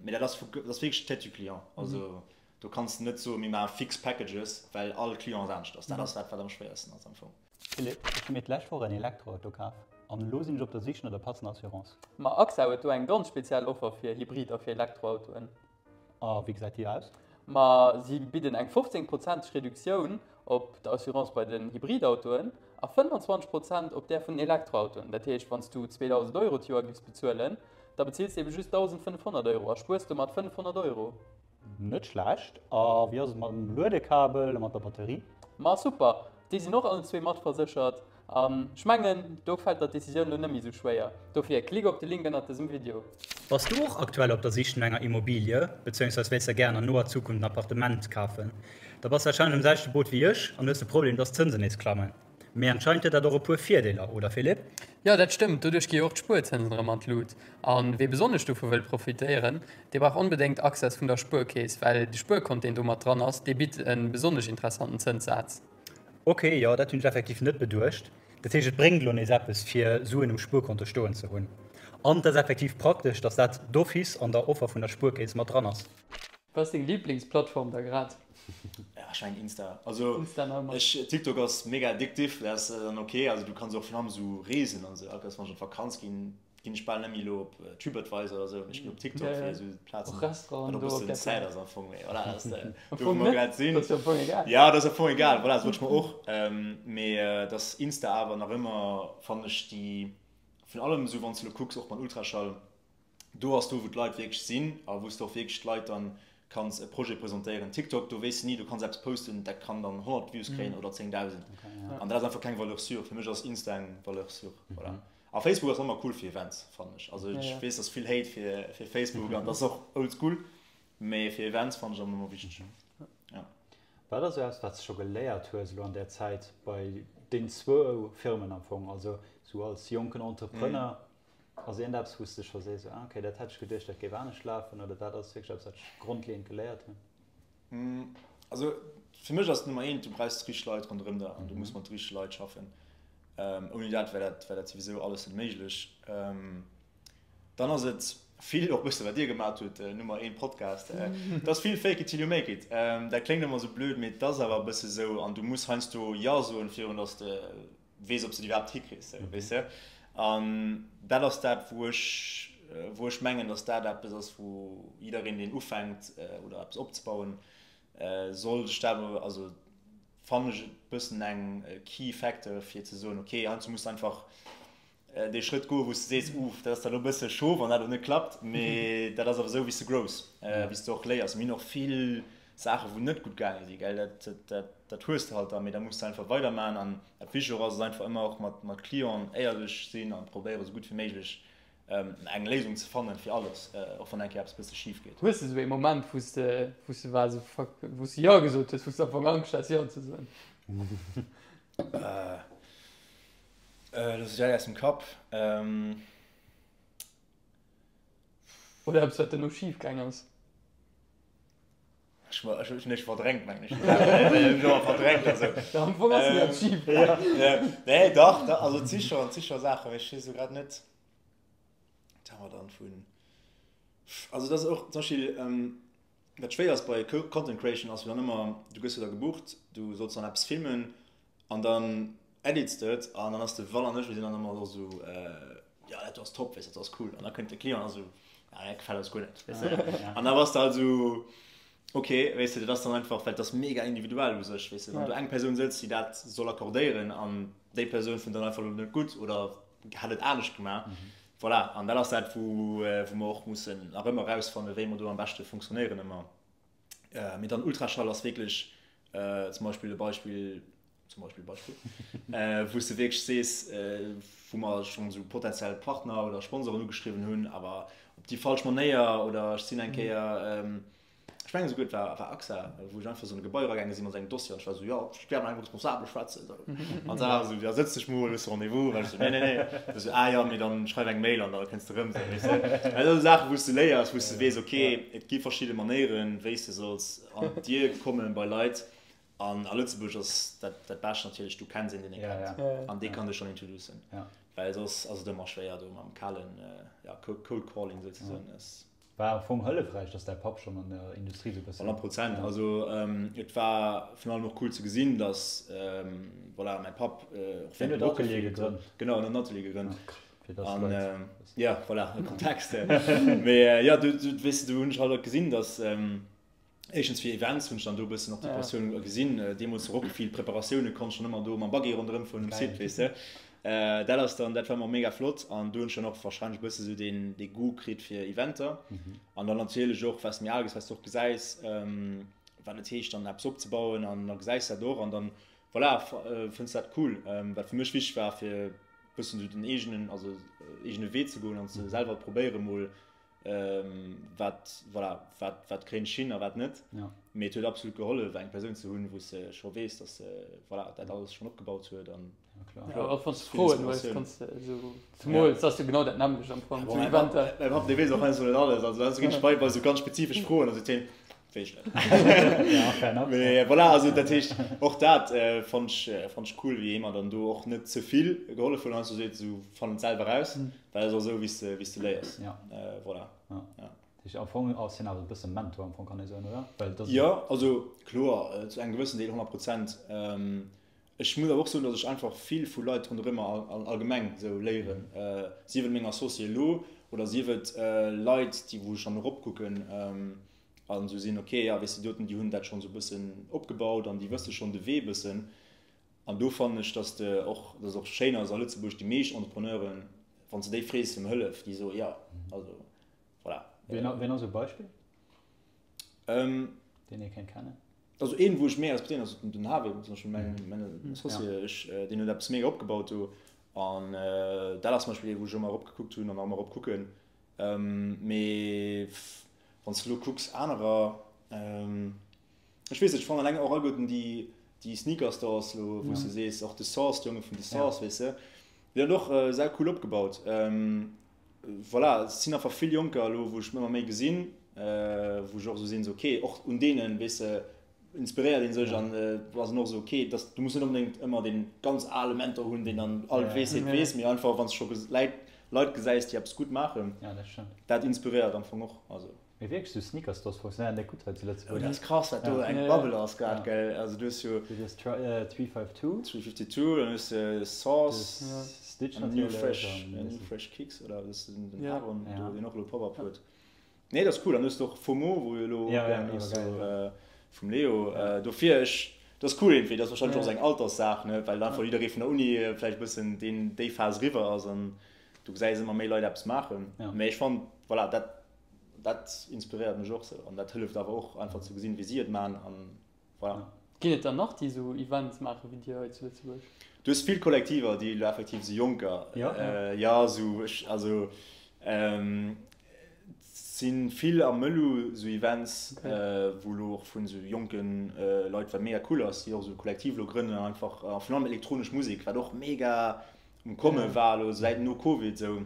Mee dat ass vu, dat ass wierklech tête du client. Also do kanns de net soen, mir maache fix Packages, well all Client ass anescht ass. Dat ass dat wat am schwéiersten ass am Fong. Philippe, ech hu mir d'lescht Woch en Elektroauto kaf an elo sinn ech op der Sich no der passender Assurance. Ma AXA huet do eng ganz speziell Offer fir Hybrid a fir Elektroautoen. A wéi gesäit déi aus? Ma si bidden eng 15 prozenteg Reduktioun op der Assurance bei den Hybridautoen a 25 Prozent op där vun den Elektroautoen. Dat heescht, wann s du 2.000 Euro d'Joer giffs bezuelen, da bezills de ebe just 1.500 Euro a spuers domat 500 Euro. Net schlecht. A wéi ass et mam Luedekabel a mat der Batterie? Ma super, déi sinn och allen zwee matverséchert an ech mengen do fält der d'Decisioun lo net méi sou schwéier. Dofir klick op de Link ënnert dësem Video. Bass du och aktuell op der Sich no enger Immobilie, bezéiungsweis wéilts der gären an noer Zukunft en Appartement kafen? Da bass du warscheinlech am selwechte Boot wéi ech an hues de Problem, dass d'Zënsen nees klammen. Mee anscheinend huet dat och e puer Virdeeler, oder Philippe? Jo, dat stëmmt. Doduerch gi jo och d'Spuerzënsen erëm an d'Lut. A wee besonnesch dovu wëll profitéieren, dee brauch onbedéngt Access vun der Spuerkeess, well de Spuerkont, deen do mat dran ass, dee bitt e besonnesch interessanten Zënssaz. Ok, jo, dat hunn ech effektiv net beduecht. Dat heescht, et bréngt elo nees eppes, fir Suen um Spuerkonto stoen ze hunn. An et ass effektiv praktesch, dass dat d'office an der Offer vun der Spuerkeess mat dran ass. Wat ass deng Lieblingsplattform da grad? Ja, ech mengen Insta. Also Insta nach ëmmer. ech, TikTok ass mega addictive, dat ass dann ok. Also du kanns och virun allem esou reesen an esou. Aktuell wann ech an d'Vakanz ginn, ginn ech bal net méi elo op TripAdvisor oder esou, mee ech ginn op TikTok Ja, ja. fir esou Plazen, Och Restauranten wat och do op bëssen der sad Plaz. ass am Fong, mee voilà, dat ass Am do wou Fong mer net, grad sinn. dat ass jo am Fong egal. Ja, dat ass am Fong egal, voilà, dat wollt ech mer och. Mee dass Insta awer nach ëmmer, fannen ech, déi, virun allem esou wann s de elo kucks, och mat Ultraschall, Do ass do wou d'Leit wierklech sinn a wou s de och wierklech d'Leit dann kanns e Projet presentéieren. TikTok, do weess de ni, du kanns eppes posten, dat kann dann 100 Views kréien oder 10.000 an dat ass einfach keng Valeur sûre. Fir mech ass Insta eng Valeur sûre, voilà. A Facebook ass ëmmer cool fir Events, fannen ech. Also ech weess, dass vill Hate fir fir Facebook an dat ass och oldschool, mee fir Events fannen ech ëmmer wichteg, ja. Wat ass esou eppes, wat s de scho geléiert hues elo an där Zäit bei den zwou Firmen am Fong, also sou als jonken Entrepreneur? Ass iergendeppes, wou s de scho sees, ah okay, dat hätt ech geduecht, dat géif anescht lafen, oder dat ass wierklech eppes, wat ech grondleeënd geléiert hunn? Also fir mech ass Nummer eent, du brauchs d'richteg Leit ronderëm der an du muss mat de richtege Leit schaffen. Ouni dat wär dat, wär dat souwisou alles net méiglech. Dann ass et vill och e bësse wat Dir gemat hutt, Nummer eent Podcast, et ass vill fake it till you make it. Dat kléngt ëmmer esou blöd, mee et ass awer e bësse sou an du muss heiansdo Jo soen, virun datt s de weess, ob s de et iwwerhaapt hikriss, weess de. An dat ass dat, wou ech, wou ech mengen, datt dat eppes ass, wou jiddereen, deen ufänkt oder eppes opzebauen, soll sech dat, also fannen ech et e bëssen eng Key Factor, fir ze soen, okay, heiansdo muss de einfach dee Schrëtt goen, wou s de sees, Uff, dat ass da lo e bësse scho, wann dat elo net klappt, mee dat ass awer esou, wéi s de grows, wéi s de och léiers. Mir hunn och vill Saache wou net gutt gaange si, gell, dat, dat, dat hues de halt da, mee da muss de einfach weidermachen. An dat Wichtegt och ass, ass einfach ëmmer och mat, mat Clienten éierlech sinn an probéiere sou gutt wéi méiglech eng Léisung ze fannen fir alles, och wann eng Kéier eppes bësse schif geet. Hues de sou ee Moment, wou s de, wou s de war sou fuck, wou s de Jo gesot hues, wou s de am Fong Angscht has Jo ze soen? Elo sou direkt aus dem Kapp. Oder eppes, wat duerno schif gaang ass? Ech hunn dech verdrängt, mengen ech. Ech hunn verdrängt. Also. Ja, am Fong ass mir dat schif gaang. Nee, dach, dach, also et si scho, et si scho Saachen, mee ech weess elo grad net. Wat hu mer dann vun. Also dat ass och zum Beispill, wat schwéier ass bei Content Creation ass jo dann ëmmer, du gëss jo da gebucht, du solls dann eppes filmen An dann edits de et an dann ass de Val an ech, mir sinn dann ëmmer och esou, jo dat do ass top, weess dat do ass cool. An da kënnt de Client an ass esou, ah dat gefält eis guer net, weess de. An da bass de halt esou, ok, weess de, dat ass dann einfach, well et ass mega individuell u sech, weess de, wann do eng Persoun sëtzt, déi dat soll accordéieren an déi Persoun fënnt dann einfach elo net gutt oder hätt et anescht gemaach, voilà. An dat ass dat, wou wou mer och mussen nach ëmmer erausfannen, wéi mer do am beschte funktionéieren ëmmer. Mee dann Ultraschall ass wierklech zum Beispill e Beispill, zum Beispill Beispill, wou s de wierklech sees, wou mer schonn esou potentiell Partner oder Sponsoren ugeschriwwen hunn, awer op déi falsch Manéier oder ech sinn eng Kéier, ech mengen esouguer et war war AXA, wou ech einfach esou an e Gebai eragaange sinn mat engem Dossier an ech war esou, jo, ech gär mat engem Responsabele schwätzen. An se war esou, jo, sëtz dech mol, hues de Rendez-vous? War ech esou, nee, nee, nee. Se esou, ah jo, mee dann schreif eng Mail an da kënns de rëm. Esou, weess de. Dat sinn esou Saachen, wou s de léiers, wou s de weess, ok, et gi verschidde Manéieren, wéi s de solls an d'Dier komme bei Leit. An a Lëtzebuerg ass dat dat Bescht natierlech, du kenns een, deen ee kennt. An dee kann dech dann introducen. Well soss ass et ëmmer schwéier do mam kalen, ja, Cold Calling souzesoen. War am Fong hëllefräich, dass däi Papp schonn an der Industrie sou bëssen. 100 Prozent. Also et war virun allem och cool ze gesinn, dass voilà, mäi Papp och Hien huet Atelier gegrënnt. Genau, en huet en Atelier gegrënnt. Fir dass d'Leit. Ja, voilà, e Kontext. Mee jo, du, weess de, do hunn ech halt och gesinn, dass Éischtens fir Events hunn ech dann do e bëssen och déi Passioun gesinn. Deemools Rockfield Preparatioune konnt schonn ëmmer do mam Buggy ronderëm fueren um Site, weess de. Dat ass dann, dat war ëmmer mega flott an do hunn ech dann och warscheinlech e bësse sou deen dee Goût kritt fir Eventer. An dann natierlech och, wat s méi al gëss, wat s de och gesäis, wat et heescht dann eppes opzebauen an da gesäis dat och an dann, voilà, fënns dat cool. Wat fir mech wichteg war, fir e bëssen sou den eegenen, also eegene Wee ze goen an ze selwer probéiere mol Wat, voilà, wat, wat kréien ech hin a wat net. Ja. Mee et huet absolut gehollef, eng Persoun ze hunn, wou s de scho weess, dass se, voilà, dat alles schonn opgebaut huet an. Ja, klar. Ja, och wann s de Froen hues, kanns de esou, zemools ass jo genau dat nämmlecht am Fong, sou Eventer. Mäi Papp, dee weess och heiansdo net alles. Also heiansdo ginn ech bei bei sou ganz spezifesch Froen, da seet hien, Weess ech net. Ja, fair enough. Mee voilà, also dat heescht, och dat fonnt ech, fonnt ech cool, wéi hie mer dann do och net ze vill gehollef huet, heiansdo seet, esou, fann et selwer eraus. Well et ass esou wéi s de, wéi s de léiers. Ja. Voilà. Ja. Ja. Dat heescht, am Fong ass hien awer e bësse Mentor, am Fong kann ee soen, oder? Well dat ass. Jo, also kloer, zu engem gewëssen Deel 100 Prozent. Ech muss awer och soen, datt ech einfach vill vu Leit ronderëm mer allgemeng esou léieren, sief et meng Associé elo oder sief et Leit, déi wou ech dann eropkucken an esou sinn, ok, ja weess de, déi doten, déi hunn dat schonn esou e bëssen opgebaut an déi wësse schonn de Wee e bëssen. An do fannen ech, dass de och, dass et och schéin ass a Lëtzebuerg, déi meescht Entrepreneuren, wann s de déi frees ëm Hëllef, déi soe jo, also voilà. Wien wien ass e Beispill, deen ee kéint kennen? Also een, wou ech mega respektéieren, ass den Harvey, zum Beispill mäin, mäin Associé, ech, deen huet eppes mega opgebaut do an dat ass zum Beispill ee, wou ech ëmmer eropgekuckt hunn an nach ëmmer eropkucken. Mee wann s de elo kucks anerer, Ech weess net, ech fannen alleng och alleguerten déi, déi Sneaker Stores lo, wou s de sees, och The Source, d'Jonge vun The Source, weess de, déi hunn och sau cool opgebaut. Voilà, et sinn einfach vill Jonker elo, wou ech ëmmer méi gesinn, wou ech och esou sinn, esou ok, och un deenen, weess de, inspiréiert ee sech an do ass een och esou ok, dass, du muss net onbedéngt ëmmer dee ganz ale Mentor hunn, deen dann all Weessheet weess, mee einfach wann s de scho Läit, Leit gesäis, déi eppes gutt maachen, dat inspiréiert am Fong och, also. Mee wierklech sou Sneaker Stores funktionéieren déck gutt hei zu Lëtzebuerg. Oh dat ass krass wat do eng Bubble ass grad gell, also du hues jo. Du hues 352. 352, dann hues de Source, Stitch an New Fresh, New Fresh Kicks oder dat ass den Aaron do deen och elo Pop-up huet. Nee dat ass cool, dann hues de och Fomo wou jo elo opgaangen ass do vum Leo, dofir ech dat ass cool iergendwéi, dat ass wahrscheinlech och sou eng Alterssaach ne, well einfach jidderee vun der Uni vläicht e bëssen deen déi Phas eriwwer ass an du gesäis ëmmer méi Leit eppes maachen, mee ech fannen voilà dat Dat inspiréiert mech och sou an dat hëlleft awer och einfach ze gesinn wéi si et man an voilà. Ginn et der nach déi sou Events maache wéi dir hei zu Lëtzebuerg? Du hues vill Kollektiver déi elo effektiv sou Jonker, jo sou ech also et si vill am Mëllu sou Events wou elo och vun sou jonke Leit wat mega cool ass déi och sou Kollektiv elo grënnen an einfach a virun allem elektronesch Musek wat och mega. um komme war elo säit no Covid esou.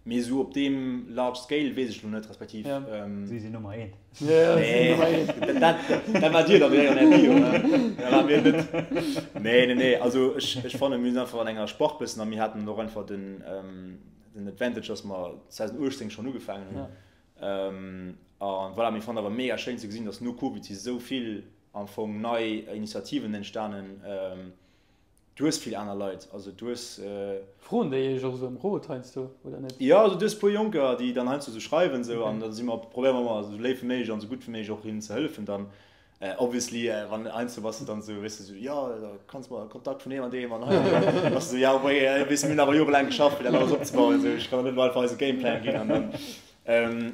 Mee esou op deem large scale weess ech elo net, respektiv. Si sinn Nummer eent. Nee, dat dat waart Dir dann direkt an Är Bio, ne? Dat ware mir net. Nee, nee, nee, also ech ech fannen, mir sinn einfach an enger Spart bëssen a mir haten och einfach den den Advantage, dass mer 2018 schonn ugefaangen hunn. A voilà, mir fannen awer mega schéin ze gesinn, dass no Covid si sou vill am Fong nei Initiativen entstanen. Du hues vill aner Leit, also du hues. Froen déi iech och esou ëm Rot heiansdo, oder net? Jo, also du hues e puer Jonker, déi dann heiansdo esou schreiwen esou an da si mer, probéiere mer ëmmer esou léif wéi méiglech an esou gutt wéi méiglech och hinnen ze hëllefen dann. Obviously, wann heiansdo bass de dann esou, weess de, esou, jo, da kanns de mer Kontakt vun deem an deem an hei an do. Da bass de esou, ja, wéi, weess de, mir hunn awer jorelaang geschafft fir dat alles opzebauen esou, ech kann der net elo einfach eise Gameplan ginn an dann.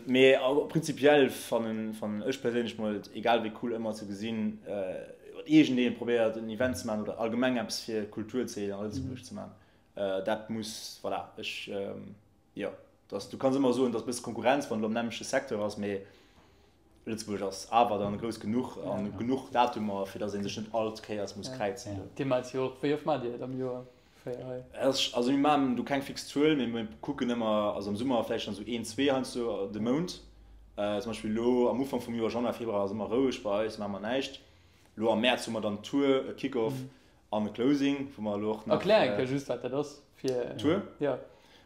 Mee prinzipiell fannen fannen ech perséinlech mol et egal wéi cool ëmmer ze gesinn wat iergendeen probéiert en Event ze man oder allgemeng eppes fir d'Kulturzeen a Lëtzebuerg ze man. Dat muss voilà ech jo dass du kanns ëmmer soen dass bësse Konkurrenz wann et am nämmlechte Secteur ass mee Lëtzebuerg ass awer dann grouss genuch an genuch Datumer fir dass een sech net all Kéiers muss kräizen. Dir maacht jo och, wéi oft maacht Dir et am Joer? 4 hei. Also mir maachen do keng fix Zuel, mee mir kucken ëmmer, also am Summer vläicht dann esou een, zwee heiansdo de Mount. Zum Beispill elo am Ufank vum Joer, Januar, Februar ass ëmmer roueg bei eis, maache mer näischt. Elo am Mäerz hu mer dann d'Tour, e Kick-off an e Closing, wou mer elo och nach. Erklär eng Kéier just, wat dat ass fir. D'Tour? Jo.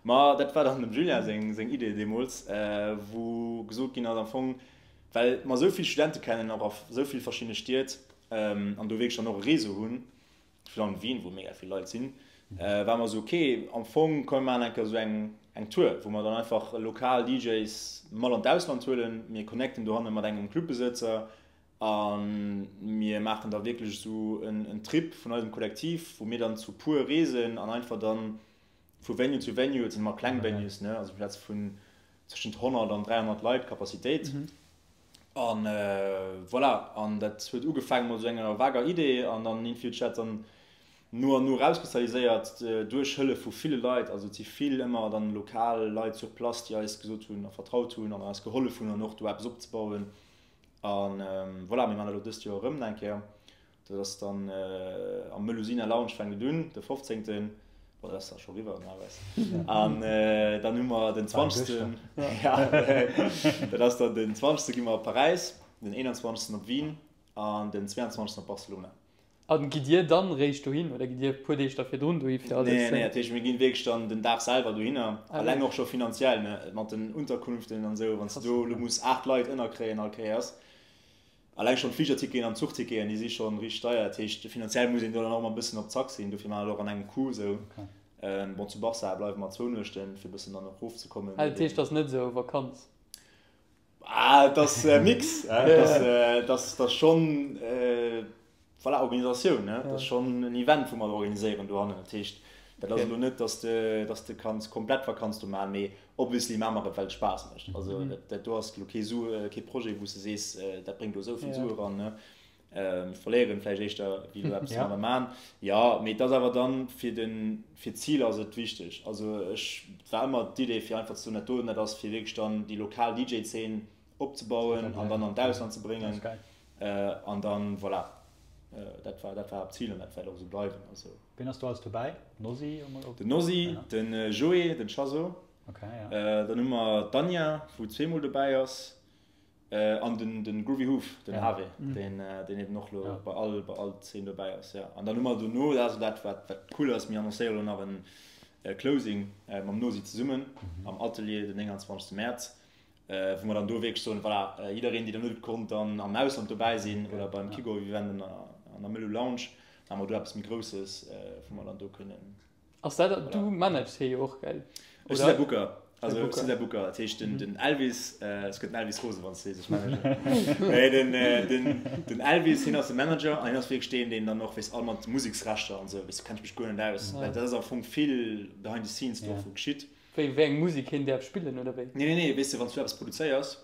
Ma dat war dann dem Julien seng, seng Idee deemools, wou gesot ginn ass am Fong, well mer esou vill Studente kennen, och a esou vill verschiddene Stied an do wierklech dann och e Réseau hunn, virun allem Wien, wou mega vill Leit sinn, ware mer esou, ok, am Fong komm mir maachen eng Kéier esou eng, eng Tour, wou mer dann einfach lokal DJs mat an d'Ausland huelen, mir connecten dohanne mat engem Clubbesëtzer a mir maachen da wierklech esou en, en Trip vun eisem Kollektiv, wou mir dann zu puer reesen an einfach dann vu Venue zu Venue, et sinn ëmmer kleng Venues, ne, also mir schwätze vun tëschent 100 an 300 Leit Capacitéit. An voilà, an dat huet ugefaangen mat esou enger vager Idee an dann iergendwéi huet sech dat dann no an no erauskristalliséiert duerch Hëllef vu ville Leit. Also et si vill ëmmer dann lokal Leit sur place, déi eis gesot hunn a vertraut hunn an eis gehollef hunn an och do eppes opzebauen. A voilà, mir maachen dat elo dëst Joer erëm eng Kéier. Dat ass dann am Melusina Lounge fänkt et un, de 15. Bon, dat ass da scho riwwer normalerweis. An dann hu mer den 20. Ja, dat ass dann den 20. gi mer op Paräis, den 21. op Wien an den 22. op Barcelona. A gitt Dir dann réischt dohin oder gitt Dir e puer Deeg da virdrun dohi fir alles ze. Nee, nee, dat heescht mir ginn wierklech dann den Dag selwer dohinner, alleng och scho finanziell, ne, mat den Unterkunften an esou, wann s de do elo muss 8 Leit ënnerkréien all Kéiers. Alleng schonn d'Fligerticketen an d'Zuchticketen, déi si schonn richteg deier. Dat heescht, finanziell muss een do dann och ëmmer e bëssen op Zack sinn. Dofir maache mer dat och an engem Coup esou. Bon, zu Barça bleiwe mer zwou Nuechten, fir e bëssen dann och erofzekommen. Ah, dat heescht, et ass net esou Vakanz? Ah, et ass e Mix. Et ass schonn. Voilà, Organisatioun, ne? Dat ass schonn en Event, wou mer do organiséieren dohannen. Dat heescht, dat ass elo net, dass de, dass de kanns komplett Vakanz do maachen, mee obviously maache mer et, well et Spaass mécht. Also dat, dat do ass elo kee Su, kee Projet, wou s de sees, dat bréngt elo esou vill Sue eran, ne? Mir verléieren vläicht éischter, wéi elo eppes domadder maachen. Jo, mee et ass awer dann fir den, fir d'Zil ass et wichteg. Also ech, et war ëmmer d'Idee, fir einfach ze soen, dat doten, dat ass fir wierklech dann déi lokal DJ-Zeen opzebauen an dann an d'Ausland ze bréngen. An dann, voilà, dat war, dat war d'Zil an dat wäert och esou bleiwen. Also. Wien ass do alles dobäi? Nosy? Den Nosy, den Joé, den Chazo. Okay, ja. Dann hu mer d'Anja, wou zweemol dobäi ass, an den, den Groovy Hoof, den Harvey, deen, deen eben och elo bei all, bei all Zeen dobäi ass, ja. An dann hu mer dono, dat ass dat, wat, wat cool ass, mir annoncéiere elo nach en Closing mam Nosy zesummen am Atelier den 29. Mäerz. Wou mer dann do wierklech soen, voilà, jiddereen, deen dann net konnt dann am Ausland dobäi sinn oder beim Kick-Off-Event an der Mëllu Lounge, da hu mer do eppes méi Grousses, wou mer dann do kënnen. Ass dat, du manages hie jo och, gell? Ech sinn säi Booker, also ech sinn säi Booker. Dat heescht, den Elvis, es gëtt den Elvis rosen, wann s de sees, ech managen. Nee, den Elvis, hien ass de Manager an hien ass wierklech deen, deen dann och, weess, all mat Museksrechter an esou, weess, do kenn ech mech guer net aus, well dat ass am Fong vill behind the scenes do och, wou geschitt. Wéi, wéi eng Musek hien däerf spillen, oder wéi? Nee, nee, nee, weess de, wann s du eppes produzéiers,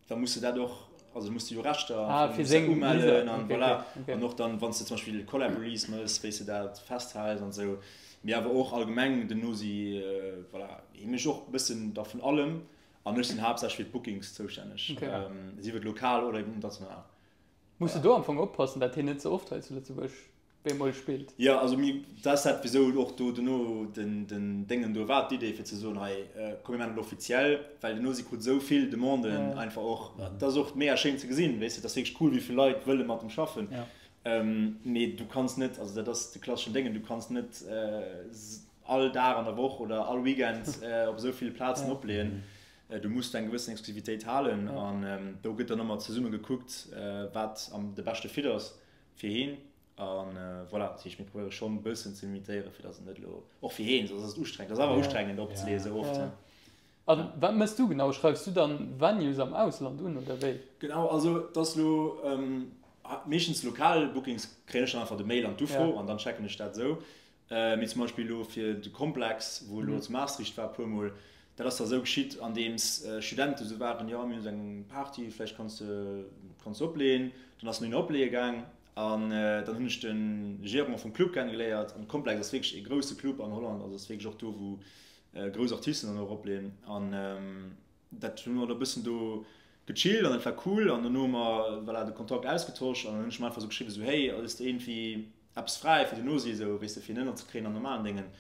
da muss de dat och, also muss de jo Rechter ah, fir seng umellen an okay, voilà. Okay, okay. An och dann, wann s de zum Beispill Collab Release mëss, wéi s de dat festhäls an esou. Mee awer och allgemeng den Nosi, voilà, hie mécht och e bëssen da vun allem an ech sinn haaptsächlech fir d'Bookings zoustänneg, okay. Sief et lokal oder eben international. Muss de do am Fong oppassen, dat hien net ze oft hei zu Lëtzebuerg. Bemol spillt. Jo, also mir, dat ass dat wisou och do dono den, den Déngen do war, d'Idee fir ze soen, hei komm mir maachen et offiziell, well dono si krut esou vill Demanden einfach och, dat ass och mega schéin ze gesinn, weess de, et ass wierklech cool wéi vill Leit wëlle mat em schaffen, mee du kanns net, also dat ass de klasseschen Déngen, du kanns net all Dag an der Woch oder all Weekend op esou ville Plazen opleeën, du muss do eng gewëssen Exklusivitéit halen an do gëtt dann ëmmer zesumme gekuckt wat am de beschte Fit ass fir heen. A voilà, dat heescht, mir probéiere schonn e bëssen ze limitéieren, fir datt et net elo, och fir heen, soss ass et ustrengend, et ass awer ustrengend opzeleeën esou oft. A wat méchs du genau? Schreifs du dann Venues am Ausland un oder wéi? Genau, also et ass elo meeschtens lokal Bookings, kréien ech dann einfach de Mail an d'Ufro an dann checken ech dat esou. Mee zum Beispill elo fir de Komplex, wou elo zu Maastricht war e puermol, dat ass da esou geschitt, andeems Studente sou waren, jo mir hunn esou eng Party, vläicht kanns de kanns de opleeën. Dann ass en dohinner opleeë gaang an dann hunn ech de Gérant vum Club kennegeléiert. An de Komplex ass wierklech ee grousse Club an Holland, also ass wierklech och do, wou grouss Artisten dann och opleeën. An dat hu mer da e bëssen do gechillt an dat war cool. An dono hu mer, voilà, de Kontakt ausgetosch an dann hunn ech em einfach esou geschriwwen, esou, hey, hues de iergendwéi eppes fräi fir den Osi esou, weess de, fir en ënnerzekréien an normalen Déngen.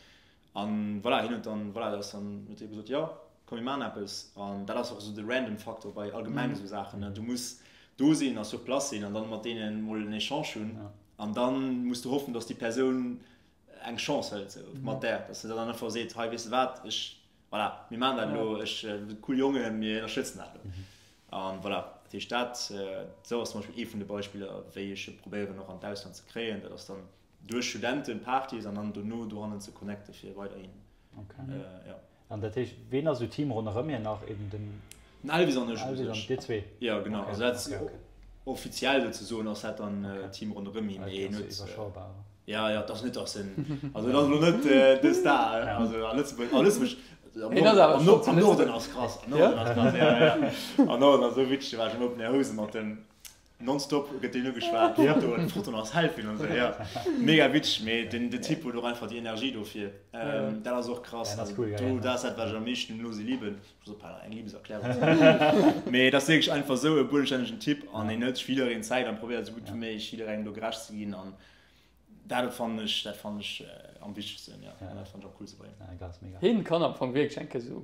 An voilà, hien huet dann, voilà, dat ass dann, huet hie gesot, jo, komm mir maachen eppes. An dat ass och esou de random Faktor bei allgemeng esou Saachen, ne, du muss do sinn a sur place sinn an dann mat deenen mol en Echange hunn an dann muss du hoffen, dass déi Persoun eng Chance hëlt esou mat där, dass se dann einfach seet, hei, weess de wat, ech Voilà, mir maachen dat elo, ech, cool Jongen, mir ënnerstëtzen dat elo. An voilà, dat heescht dat, esou ass zum Beispill ee vun de Beispiller, wéi ech et probéieren och an d'Ausland ze kréien, dat ass dann duerch Studenten, Partys an dann dono dohannen ze connecten, fir weiderhin, jo. An dat heescht, ween ass esou Team ronderëm hien nach? Eben den. Den Elvis an ech u sech. Elvis an dir zwee? Jo, genau. Also dat ass offiziell souzesoen ass dat dann Team ronderëm hien, mee hien huet. Iwwerschaubar. Ja, ja, et ass net, dass en, also et ass elo net de Star, also a Lëtzebuerg, a Lëtzebuerg, am Norden, am Norden ass krass, am Norden ass krass, ja, ja, am Norden ass esou witzeg, do war ech am Open Air Housen mat dem, nonstop gëtt deen ugeschwat, Fotoen, Fotoen ass Helfin an esou, ja, mega witzeg, mee den, den Typ huet och einfach déi Energie dofir, dat ass och krass, also do, dat ass dat wat ech am meeschten un Losi liben, ech muss ophalen eng Liebeserklärung ze maachen, mee et ass wierklech einfach esou e buedenstännegen Typ an en hëlt sech fir jiddereen Zäit an probéiert esou gutt wéi méiglech jidderengem do gerecht ze ginn an Dat fannen ech, dat fannen ech am wichtegsten, ja. An dat fannen ech am coolste bei him. Hien kann am Fong wierklech eng Kéier esou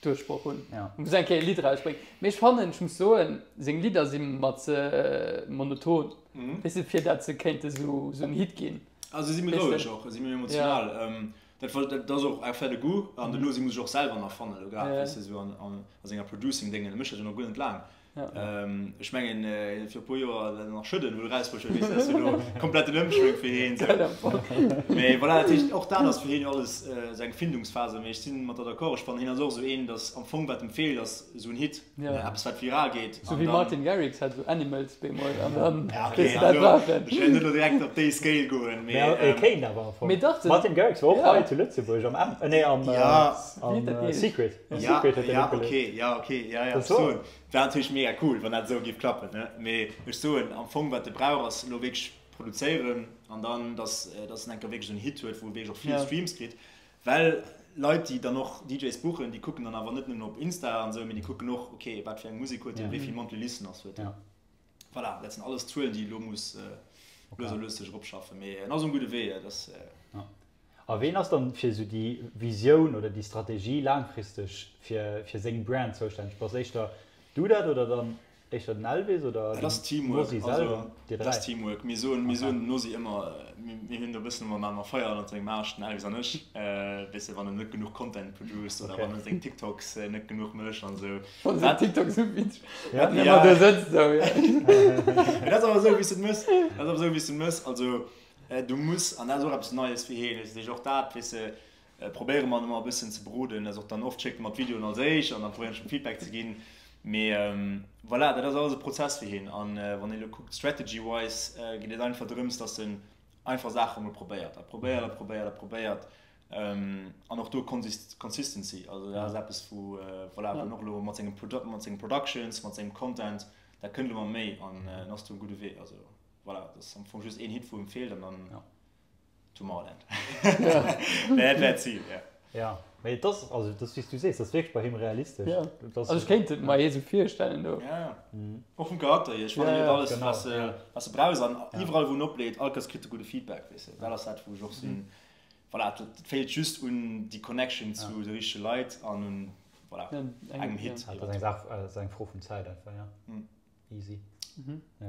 Duerchbroch hunn. Muss eng Kéier e Lidd erausbréngen. Mee ech fannen, ech muss soen, seng Lidder si mer ze monoton, weess de, fir dat se kéinte esou en Hit ginn. Also si méi roueg och, si méi emotional. Dat war, dat ass och affaire de goût. An den Nosi muss sech och selwer nach fannen elo grad, weess de, esou an senger Producing-Déngen. E mécht dat jo nach guer net laang. Ech mengen fir e puer Joer nach Schëdden wou erausbrécht huet, weess de, ass jo elo komplett den Ëmschwéng fir heen esou. Mee voilà, dat heescht och dat ass fir heen jo alles esou eng Findungsphase. Mee ech si mat der d'accord, ech fannen hien ass och esou een, datt am Fong wat em feelt ass esou en Hit, eppes wat viral geet. Esou wéi Martin Garrix hat esou Animals bemol an dann Ja okay, weess de dat war en. Ech wäert net elo direkt op déi Scale goen, mee. Mee e kéint awer am Fong. Mee dach, den. Martin Garrix war och hei zu Lëtzebuerg am M, nee am Secret. Ja, ja, okay, ja, okay, ja, ja, ech soen, wär natierlech mega cool, wann dat esou géif klappen, ne? Mee ech soen, am Fong, wat e brauch, ass elo wierklech produzéieren an dann, dass, dass en eng Kéier wierklech esou en Hit huet, wou e wierklech och vill Streams kritt. Well Leit, déi dann och DJs buchen, déi kucken dann awer net nëmmen op Insta an esou, mee déi kucken och, okay, wat fir eng Musek huet en, wéi vill Monthly Listeners huet en. Voilà, dat sinn alles Zuelen, déi elo muss lues a lues sech eropschaffen. Mee en ass um gudde Wee, dat ass. A ween ass dann fir esou déi Visioun oder déi Strategie laangfristeg fir fir seng Brand zoustänneg? Bass éischter du dat oder dann éischter den Elvis oder Dat ass den Teamwork, Nosy also selwer? Dir dat ass 3? Teamwork. Mir soen, mir Okay. soen dem Nosy ëmmer, mir mir hunn do e bëssen ëmmer maache mer Feier ënnert sengem Aarsch, den Elvis an ech, weess de, wann en net genuch Content produced oder Okay. wann en seng TikToks net genuch mécht an esou. Wann seng TikToks sou witzeg Ja. Wann en ëmmer do sëtzt esou, ja. Mee dat ass awer esou wéi s de et méchs, dat ass awer esou wéi s de et méchs. Also Du muss, an dat ass och eppes Neies fir hien, dat heescht och dat, weess de, probéiere mer ëmmer e bëssen ze beroden, dass och dann oft schéckt e mer d'Videoen als éischt an da probéieren ech em Feedback ze ginn. Mee voilà, dat ass alles e Prozess fir hien. An wann ee elo kuckt strategy-wise, geet et einfach drëms, dass en einfach Saache mol probéiert a probéiert a probéiert a probéiert. An och do Consistency, also dat ass eppes wou, voilà, wou en och elo mat sengem mat senge Productions, mat sengem Content, dat kënnt ëmmer méi an en ass do um gudde Wee. Also. Voilà, dat ass am Fong just een Hit wou em feelt an dann Tomorrowland. Nee, dat wär d'Zil, ja. Ja, mee et ass, also et ass wéi s du sees, et ass wierklech bei him realistesch. Ja, also ech kéint et mer esou virstellen do. Ja, ja. Och vum Charakter hier. Ech fannen, hien huet alles, was de, was de brauchs an iwwerall wou en opleet, all Kéiers kritt e gudde Feedback, weess de. Dat ass dat wou ech och sinn, voilà, et feelt just un déi Connection zu de richtege Leit an un, voilà, engem Hit. Dat ass eng Saach, dat ass eng Fro vun Zäit einfach, ja. Easy.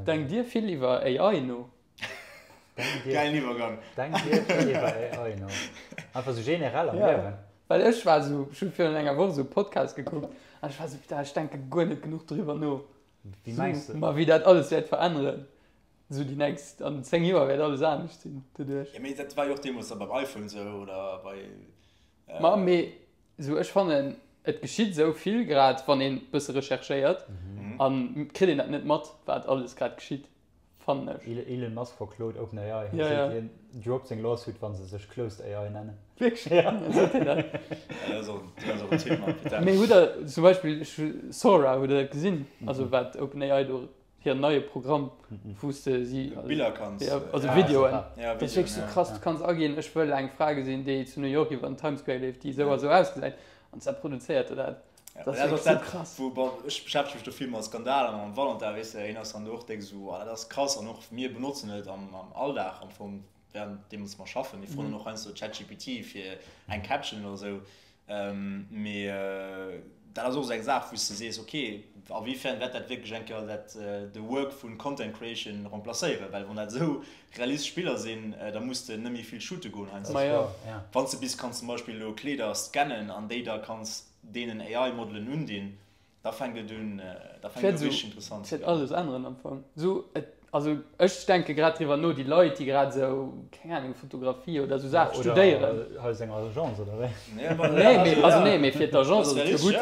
Denkt Dir vill iwwer AI no? Gäilen Iwwergang. Denkt Dir vill iwwer AI no? Einfach sou generell am Liewen? Well ech war sou, ech hu virun enger Woch sou e Podcast gekuckt an ech war sou, putain, ech denke guer net genuch driwwer no. Wéi mengs de? Ma wéi dat alles wäert veränneren. Sou déi nächst, an 10 Joer wäert alles anescht sinn doduerch. Jo, mee dat war jo och deemools da beim iPhone sou oder bei. Ma mee sou ech fannen et geschitt sou vill grad wann een bësse recherchéiert an kritt een dat net mat wat alles grad geschitt fannen ech. Elon Musk verklot OpenAI, hien seet hien droppt seng Lawsuit wann se sech Closed AI nennen. Wierklech? Sot hien dat? Mee hutt der zum Beispill ech hu Sora hutt der dat gesinn also wat OpenAI do hiren neie Programm, wou s de si, Biller kanns, ja, also Videoen, dat ass wierklech sou krass, du kanns aginn, ech wëll eng Fra gesinn, déi zu New York iwwer den Times Square leeft, déi esou a sou ausgesäit, an da produzéiert der dat. Dat ass wierklech sou krass. Wou, bon, ech beschäftege mech do vill mat Skandaler, mam Valentin, weess de, hien ass dann do och déck esou, oh, dat ass krass, an och mir benotzen et am Alldag am Fong, während deem mir schaffen, mir froen dann och heiansdo ChatGPT fir eng Caption oder esou, Mee dat ass och esou eng Saach, wou s de sees, ok, a wéi fern wäert dat wierklech eng Kéier dat de Work vun Content Creation remplacéieren? Well wann dat esou realistesch Biller sinn, da muss de net méi vill shoote goen heiansdo. Wann s de bis kanns zum Beispill elo Kleeder scannen an déi da kanns deenen AI-Modelen undinn, Da fänkt et un, da fänkt et u richteg interessant ze ginn. Et wäert alles änneren am Fong. Sou, et, also ech denke grad driwwer no, déi Leit, déi grad esou, keng Ahnung, Fotografie oder esou Saache studéieren. Oder hei seng Agence, oder wéi? Nee, mee, also nee, mee fir d'Agence ass et jo gutt.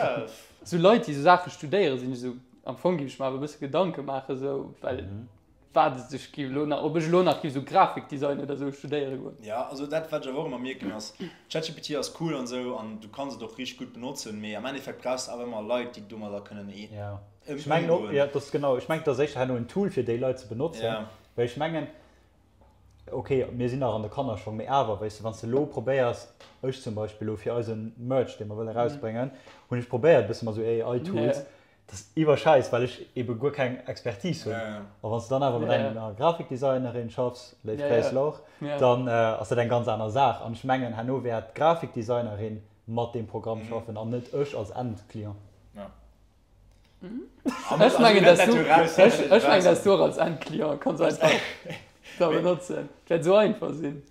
Esou Leit, déi esou Saache studéieren, sinn esou, am Fong géif ech mer awer e bësse Gedanke maachen, esou, well wat et sech géif elo nach, ob ech elo nach géif esou Grafikdesign oder esou studéiere goen. Jo, also dat wat ech awer och ëmmer mierken ass, ChatGPT ass cool an esou an du kanns et och richteg gutt benotzen, mee am Endeffekt brauchs de awer ëmmer Leit déi domadder kënnen Jo, ech mengen och, jo, dat ass genau, ech mengen et ass éischter herno en Tool fir déi Leit ze benotzen, well ech mengen, ok mir sinn nach an de Kannerschong, mee awer, weess de, wann s de elo probéiers, ech zum Beispill elo fir eise Merch dee mer wëlle erausbréngen, hunn ech probéiert e bësse mat esou AI-Tools, Dat ass iwwerschäiss, well ech ebe guer keng Expertise hunn. A wann s de dann awer mat enger Grafikdesignerin schaffs, léif Gréiss Laure, dann ass dat eng ganz aner Saach. An ech mengen, herno wäert d'Grafikdesignerin mat deem Programm schaffen an net ech als Endclient. Ech mengen, dass du, ech mengen, dass du och als Endclient kanns einfach da benotzen. Et wäert esou einfach sinn.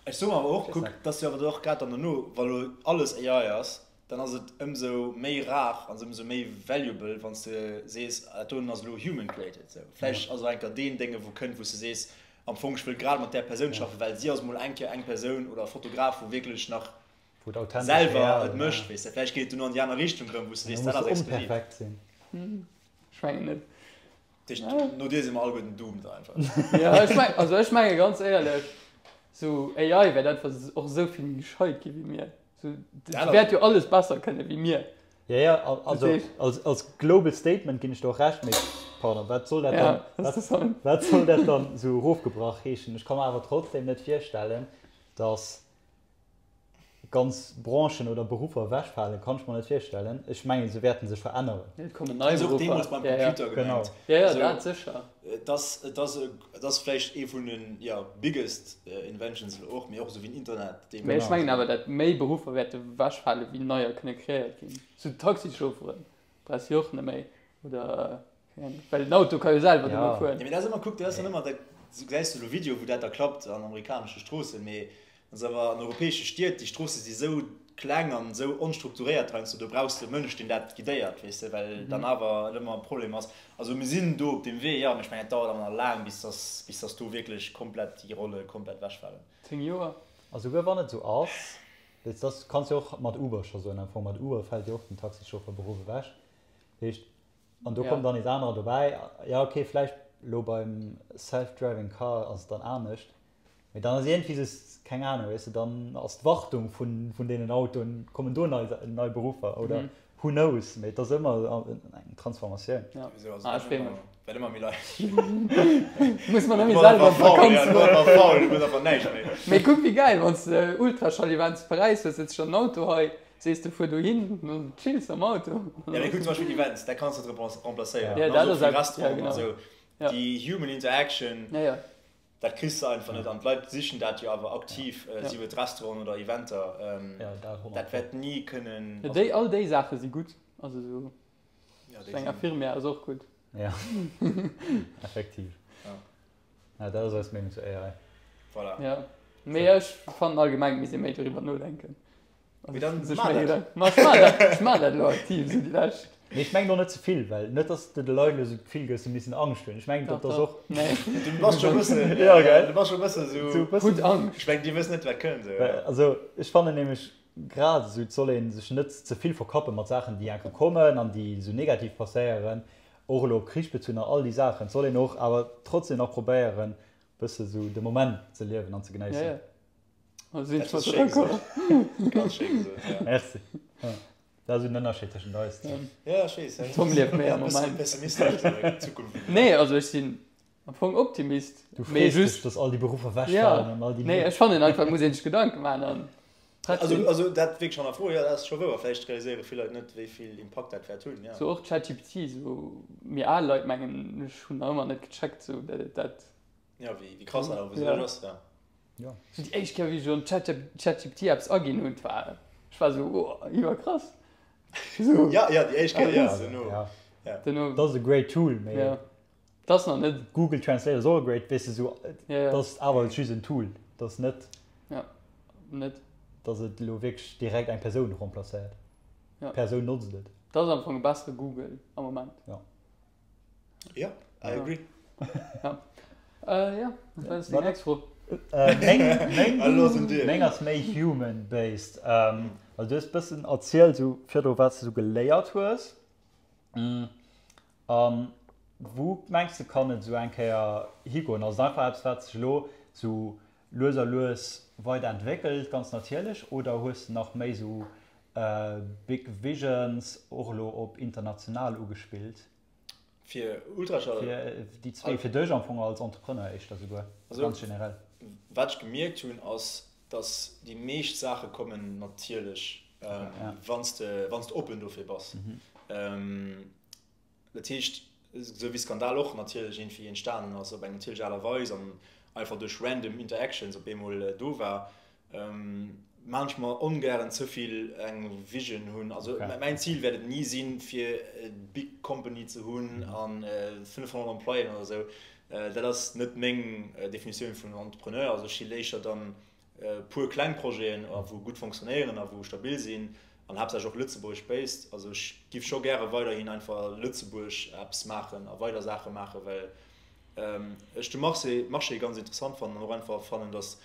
Ech soen awer och, kuck, dass jo awer och grad dann dono, wa lo alles AI ass, dann ass et ëmsou méi rar an ëmsou méi valuable, wann s de sees, dat doen ass elo human created. Sou, vläicht ass och eng Kéier deen Dénge wou kënnt, wou s de sees, am Fong ech wëll grad mat där Persoun schaffen, well si ass mol eng Kéier eng Persoun oder e Fotograf, wou wierklech nach Wou et authentesch selwer real, et mécht, ja. weess de. Vläicht geet et dono an déi aner Richtung erëm, wou s de Da sees, dat muss ass de exklusiv. onperfekt sinn. Ech mengen net. Dat heescht, no dir si mer alleguerten doomed einfach. Ja, ech meng, also ech menge ganz éierlech, sou AI wäert einfach och esou vill méi gescheit gi wéi mir. Sou, déi wäert jo alles besser kënne wéi mir. Ja, ja, also als, als global statement ginn ech der och Recht, mee pardon, wat soll dat dann, wat, wat soll dat dann sou erofgebrach heeschen? Ech ka mer awer trotzdem net virstellen, dass ganz Branchen oder Beruffer ewechfalen, kann ech mer net virstellen. Ech mengen, se wäerten sech veränneren. Et kommen nei Ass och deemools Beruffer. beim Ja, ja. Computer Genau. gemengt. Ja, ja, Also, dat sécher. et ass, et ass, et ass vläicht ee vun den, ja, biggest inventions elo och, mee och esou wéi den Internet Mee ech deemools. mengen awer, dat méi Beruffer wäerte ewechfale wéi neier kënne kreéiert ginn. Sou Taxichaufferen brauchs de jo och net méi oder keng Ahnung, well den Auto ka jo selwer dono Ja. fueren. Ja, mee dat ass ëmmer, kuck, dat ass dann ëmmer, da gesäis du elo Videoe wou dat da klappt an amerikanesche Stroossen, mee Ass awer an europäesche Stied, déi Stroosse si sou kleng an sou onstrukturéiert heiansdo, do brauchs de e Mënsch, deen dat guidéiert, weess de, well dann awer et ëmmer e Problem ass. Also mir sinn do op deem Wee, jo, mee ech mengen et dauert awer nach laang, bis dass, bis dass do wierklech komplett déi Rolle komplett wechfalen. 10 Joer? A souguer wann et sou ass, dat ass, kanns jo och mat Uber scho soen, am Fong mat Uber fält jo och den Taxichaufferberuff ewech, dat heescht, an do kommen dann nees anerer dobäi, jo okay, vläicht elo beim self-driving car ass et dann anescht, Mee dann ass iergendwéi sou, keng Ahnung, weess de, dann ass d'Wartung vun, vun deenen Autoen, kommen do nei, nei Beruffer oder who knows, mee et ass ëmmer eng Transformatioun. Ja. Wieso, also Ah, ech freeë mech. Well ëmmer méi Leit. Muss man nëmme selwer an d'Vakanz fueren. Du bass einfach faul, du hues einfach näischt méi. Mee kuck wéi gäil, wann s de Ultraschall-Event zu Paräis hues, sëtz schonn den Auto hei, sees de fuer dohin, dann chills de am Auto. Ja mee kuck zum Beispill Events, dat kanns de net remplacéieren. Ja dat ass eppes, ja genau. Déi human interaction, dat kriss de einfach net an d'Leit sichen dat jo awer aktiv, sief et Restauranten oder Eventer, dat wäert ni kënnen. Déi, all déi Saache si gutt, also esou. Eng Infirmière ass och gutt. Ja, effektiv. Ja, dat ass eis Meenung zu AI. Voilà. Ja. Mee ech fannen allgemeng, misst ee méi doriwwer nodenken. Mee dann maach dat. Ma ech maachen dat, ech maachen dat elo aktiv, esou déi lescht. Mee ech mengen och net ze vill, well net, dass de de Leit elo esou d'Gefill gëss, se missten Angscht hunn. Ech mengen, dat ass och. Nee. Du bass scho e bëssen, Ja, gell? du bass scho e bëssen esou. Hutt Angscht. Ech mengen, déi wëssen net, wat kënnt, esou. Well, also, ech fannen nämlech, Grad esou, et soll ee sech net ze vill verkappe mat Saachen, déi enke kommen an déi esou negativ passéieren, och elo op Krich bezunn an all déi Saachen. Et soll een och awer trotzdem nach probéieren, e bësse esou de Moment ze liewen an ze genéissen. Jo, jo, sinn Dat ass schéi gesot. Ganz schéi gesot, ja. Merci. Dat ass esou den Ënnerscheed tëschent eis. Ja, ech weess. Tom lieft méi am Moment. E bësse pessimistesch, esou wat d'Zukunft ugeet. Nee, also ech sinn Am Fong Optimist. Du frees dech, dass all déi Beruffer wechfalen an all déi. Nee, ech fannen einfach, et muss een sech Gedanke maachen an trotzdem. Also dat wierklech hannerfroen, jo, dat ass scho wouer. Vläicht realiséiere vill Leit net, wéi vill Impakt dat wäert hunn, jo. Sou och ChatGPT, sou mir al Leit mengen, ech hunn nach ëmmer net gecheckt, sou dat et dat. Jo, wéi krass dat u sech ass, jo. Jo. Sou déi éischt Kéier, wéi ech an ChatGPT eppes aginn hunn, war ech war sou, oh, iwwerkrass. Sou. Jo, jo, déi éischt Kéier, jo, duerno. Duerno. Dat ass e great tool, mee. Dat ass nach net. Google Translate ass och e great, weess de, sou, dat ass awer just en Tool, dat ass net, Ja, net. datt et elo wierklech direkt eng Persoun remplacéiert. Ja. D'Persoun notzt et. Dat ass am Fong e bessere Google am Moment. Ja. Ja, I agree. Ja. Äh, ja, wat ass déi nächst Fro? Meng, meng, Elo ass un dir. meng ass méi human-based. Also du hues e bëssen erzielt sou virdru, wat s de sou geléiert hues. A wou mengs de kann et esou eng Kéier higoen? Ass et einfach eppes wat sech elo esou lues a lues weider entwéckelt, ganz natierlech, oder hues de nach méi esou big visions, och elo op international ugespillt? Fir Ultraschall? Fir déi zwee, fir dech am Fong als Entrepreneur éischter souguer, ganz generell. Wat ech gemierkt hunn ass, dass déi meescht Saache kommen natierlech, wann s de oppen dofir bass. Dat heescht, esou wéi Skandal och natierlech iergendwéi entstanen ass, op eng natierlech Aart a Weis an einfach duerch random Interactions op eemol do war, maan ech mer ongären ze vill eng Vision hunn. Also mäin Zil wäert et ni sinn, fir e big company ze hunn a 500 Employéen oder esou. Dat ass net meng Definitioun vun Entrepreneur. Also ech si léischer dann puer kleng Projeten, a wou gutt fonctionnéieren a wou stabil sinn an haaptsächlech och Lëtzebuerg based. Also ech giff scho gäre weiderhin einfach Lëtzebuerg eppes maachen a weider Saache maachen, well ech de Marché Marché ganz interessant fannen an och einfach fannen, datt,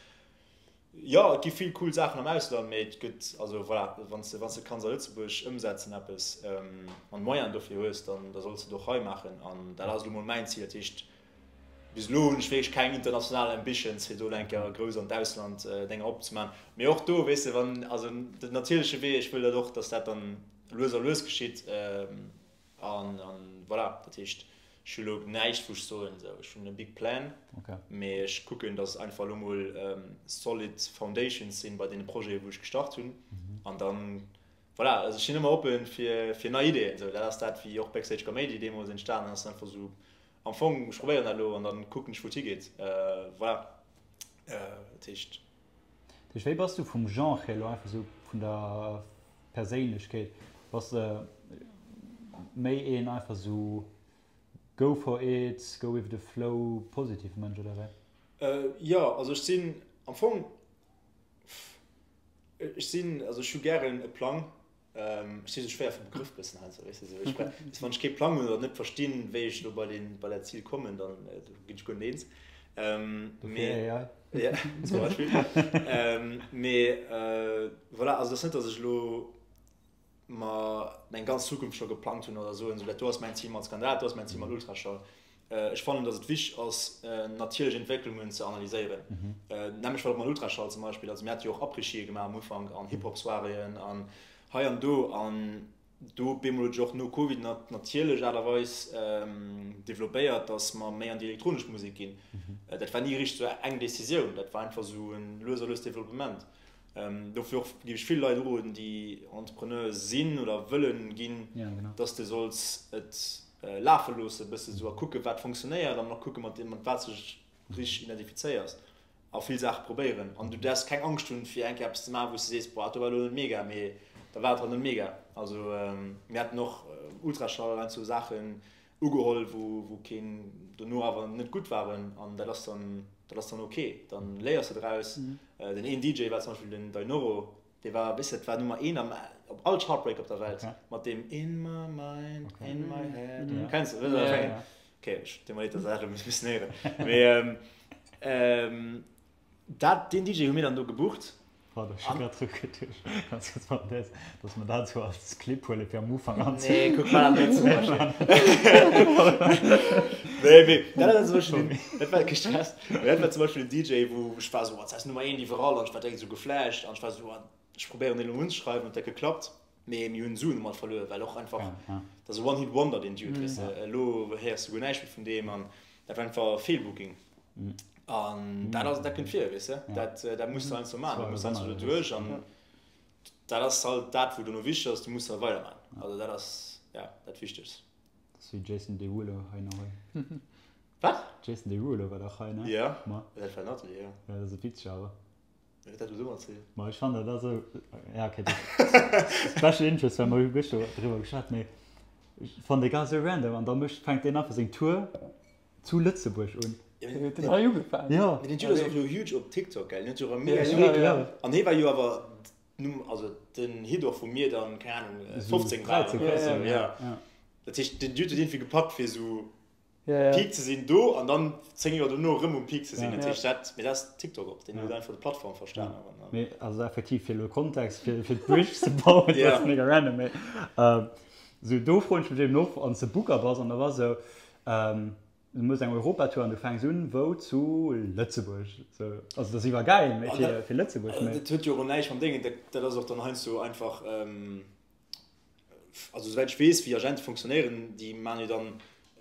jo et gi vill cool Saachen am Ausland, mee et gëtt, also voilà, wann s de wann s de kanns a Lëtzebuerg ëmsetzen eppes an d'Moyenen dofir hues, dann da solls de et och hei maachen an dat ass elo mol mäin Zil. Dat heescht Bis elo hunn ech wierklech keng international Ambitions, fir do eng Kéier grouss an d'Ausland Dénger opzemaachen. Mee och do, weess de, wann, also den natierleche Wee, ech wëll dat och, datt dat dann lues a lues geschitt. An, an voilà, dat heescht, ech hu elo näischt, wou ech soen, esou, ech hunn e big plan, mee ech kucken, datt einfach elo mol solid foundations sinn bei deene Projeten, wou ech gestart hunn. An dann, voilà, also ech sinn ëmmer oppe fir, fir nei Ideeën. Esou, dat ass dat, wéi och Backstage Kaméidi deemools entstanen ass, einfach esou Am Fong, ech probéieren dat elo an dann kucken ech wou et higeet. Voilà. Dat heescht. Dat heescht, wéi bass du vum Genre hier elo einfach esou vun der Perséinlechkeet? Bass de méi een einfach esou go for it, go with the flow, positive Mënsch oder wéi? Jo, also ech sinn am Fong, ech sinn, also ech hu gären e Plang. Ech si sou schwéier vum Begrëff bëssen heiansdo, weess de, sou ech weess, wann ech kee Plang hunn oder net verstinn, wéi ech elo bei deen, bei dat Zil kommen, dann ginn ech guer net eens. Dofir AI. Ja, zum Beispill. Mee voilà, also et ass net, datt ech elo mer meng ganz Zukunft scho geplangt hunn oder soen, sou dat do ass mäin Zil mat Skandal, dat do ass mäin Zil mat Ultraschall. Ech fannen, datt et wichteg ass, natierlech Entwécklungen ze analyséieren. Nämlech wat och mat Ultraschall zum Beispill. Also mir hate jo och Après-Skië gemaach am Ufank an Hip-Hop-Soiréeën an hei an do. An Do op eemol huet sech och no Covid natierlech Aart a Weis developpéiert, datt mer méi an déi elektronesch Musek ginn. Dat war ni richteg esou eng Decisioun, dat war einfach esou e lues a lues Developpement. Dofir och géif ech vill Leit uroden, déi Entrepreneur sinn oder wëllen ginn, datt s de solls et lafe loosse bësse sou a kucke wat fonctionnéiert an och kucke mat wat s de dech richteg identifizéiers. A vill Saache probéieren an du däerfs keng Angscht hunn fir eng Kéier eppes ze maachen wou s de sees, boah dat do war elo net mega, mee da war et halt net mega. Also mir haten och Ultraschall heiansdo Saachen ugeholl wou wou keen dono awer net gutt waren an dat ass dann dat ass dann ok, dann léiers de draus. Den een DJ war zum Beispill den Dainoro, dee war weess de dat war Nummer een am op all Chartbreak op der Welt mat deem In my mind, in my head, kenns de? Ok, ech deet mer leed, dass ech dat elo muss missen héieren. Mee dat, deen DJ hu mir dann do gebucht. Pardon, ech hu grad dru geduecht, ganz kuerz Parenthèse, dass mer dat esou als Clip huele fir am Ufank an. Nee, kuck mal dat net zum Beispill. Nee, mee dat ass zum Beispill den, dat war kee Stress, mee dat war zum Beispill den DJ, wou ech war esou, oh, dat ass Nummer eent iwwerall an ech war direkt esou geflasht an ech war esou, oh, ech probéieren deen elo unzeschreiwen, huet dat geklappt. Mee mir hunn Suen domat verluer, well och einfach, dat ass e One Hit Wonder deen Dude, weess de, elo héiers du guer näischt méi vun deem an dat war einfach e Feelbooking. An dat ass, dat kënnt vir, weess de, dat, dat muss de heiansdo maachen, dat muss de heiansdo do duerch an dat ass halt dat wou dono wichteg ass, du muss halt weidermaachen, also dat ass, ja, dat Wichtegst. Dat ass wéi Jason Derulo hei nach hei. Wat? Jason Derulo war dach hei, ne? Jo, dat war den Atelier, jo. Jo, dat ass e witzeg awer. Huet dat elo domat ze dinn? Ma ech fannen dat esou, ja okay, dat Special Interest, well mer hu gëschter driwwer geschwat, mee ech fannen dee ganz esou random an da mécht, fänkt deen einfach seng Tour zu Lëtzebuerg un. Wéi huet den hei ugefaangen? Jo. Mee den Typ ass och jo huge op TikTok, gell? Den huet jo och mega Ja, ja, ja. An hee war jo awer d'Num, also den Hit och wou mir dann, keng Ahnung, 15 waren. 13, 14, ja. ja. Dat heescht, den Dude huet iergendwéi gepackt fir esou Ja, ja. Peak ze sinn do an dann 10 Joer dono erëm um Peak ze sinn. Ja. Dat heescht dat, mee dat ass TikTok och, deen huet einfach d'Plattform verstan. Ja. Mee also effektiv fir elo Kontext fir fir d'Bridge ze bauen, dat Ja. ass mega random, mee ähm, sou do froen ech mech eben och, wann s de Booker bass an da bass esou, ähm, du méchs eng Europatour an du fänks un wou zu Lëtzebuerg, sou also dat ass iwwergäil mee An fir dat fir Lëtzebuerg, mee. dat huet jo och näischt mam Déngen, dat dat ass och dann heiansdo einfach, ähm, also souwäit ech weess wéi Agente funktionéieren, déi maachen jo dann,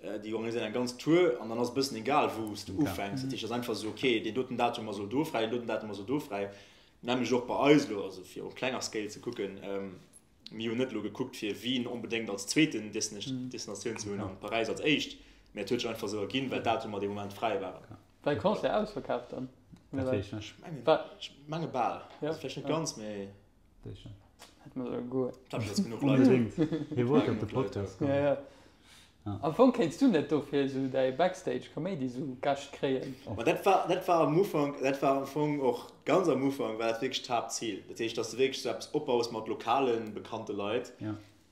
déi organiséieren eng ganz Tour an dann ass e bëssen egal wou s de ufänks. Dat heescht, et ass einfach esou, okay, deen doten Datum ass elo do fräi, deen doten Datum ass elo do fräi. Nämlech och bei eis elo, also fir op klenger Scale ze kucken, mir hunn net elo gekuckt fir Wien onbedéngt als zweeten Destinatioun ze hunn an Paräis als éischt, mä et huet sech einfach esou erginn, well d'Datumer dee Moment fräi waren. War de Concert ausverkaaft dann? Dat weess ech net. Ech mengen, ech menge bal, also vläicht net ganz, mä. Hätt mer solle goen. Unbedingt. Hie wollt op de Podcast kommen. Ja, ja. Am Fong kéints du net dofir esou däi Backstage Kaméidi esou Gäscht kréien. Ma dat war, dat war am Ufank, dat war am Fong och ganz am Ufank war dat wierklech d'Haaptzil. Dat heescht, dass de wierklech esou eppes opbaus mat lokalen, bekannte Leit.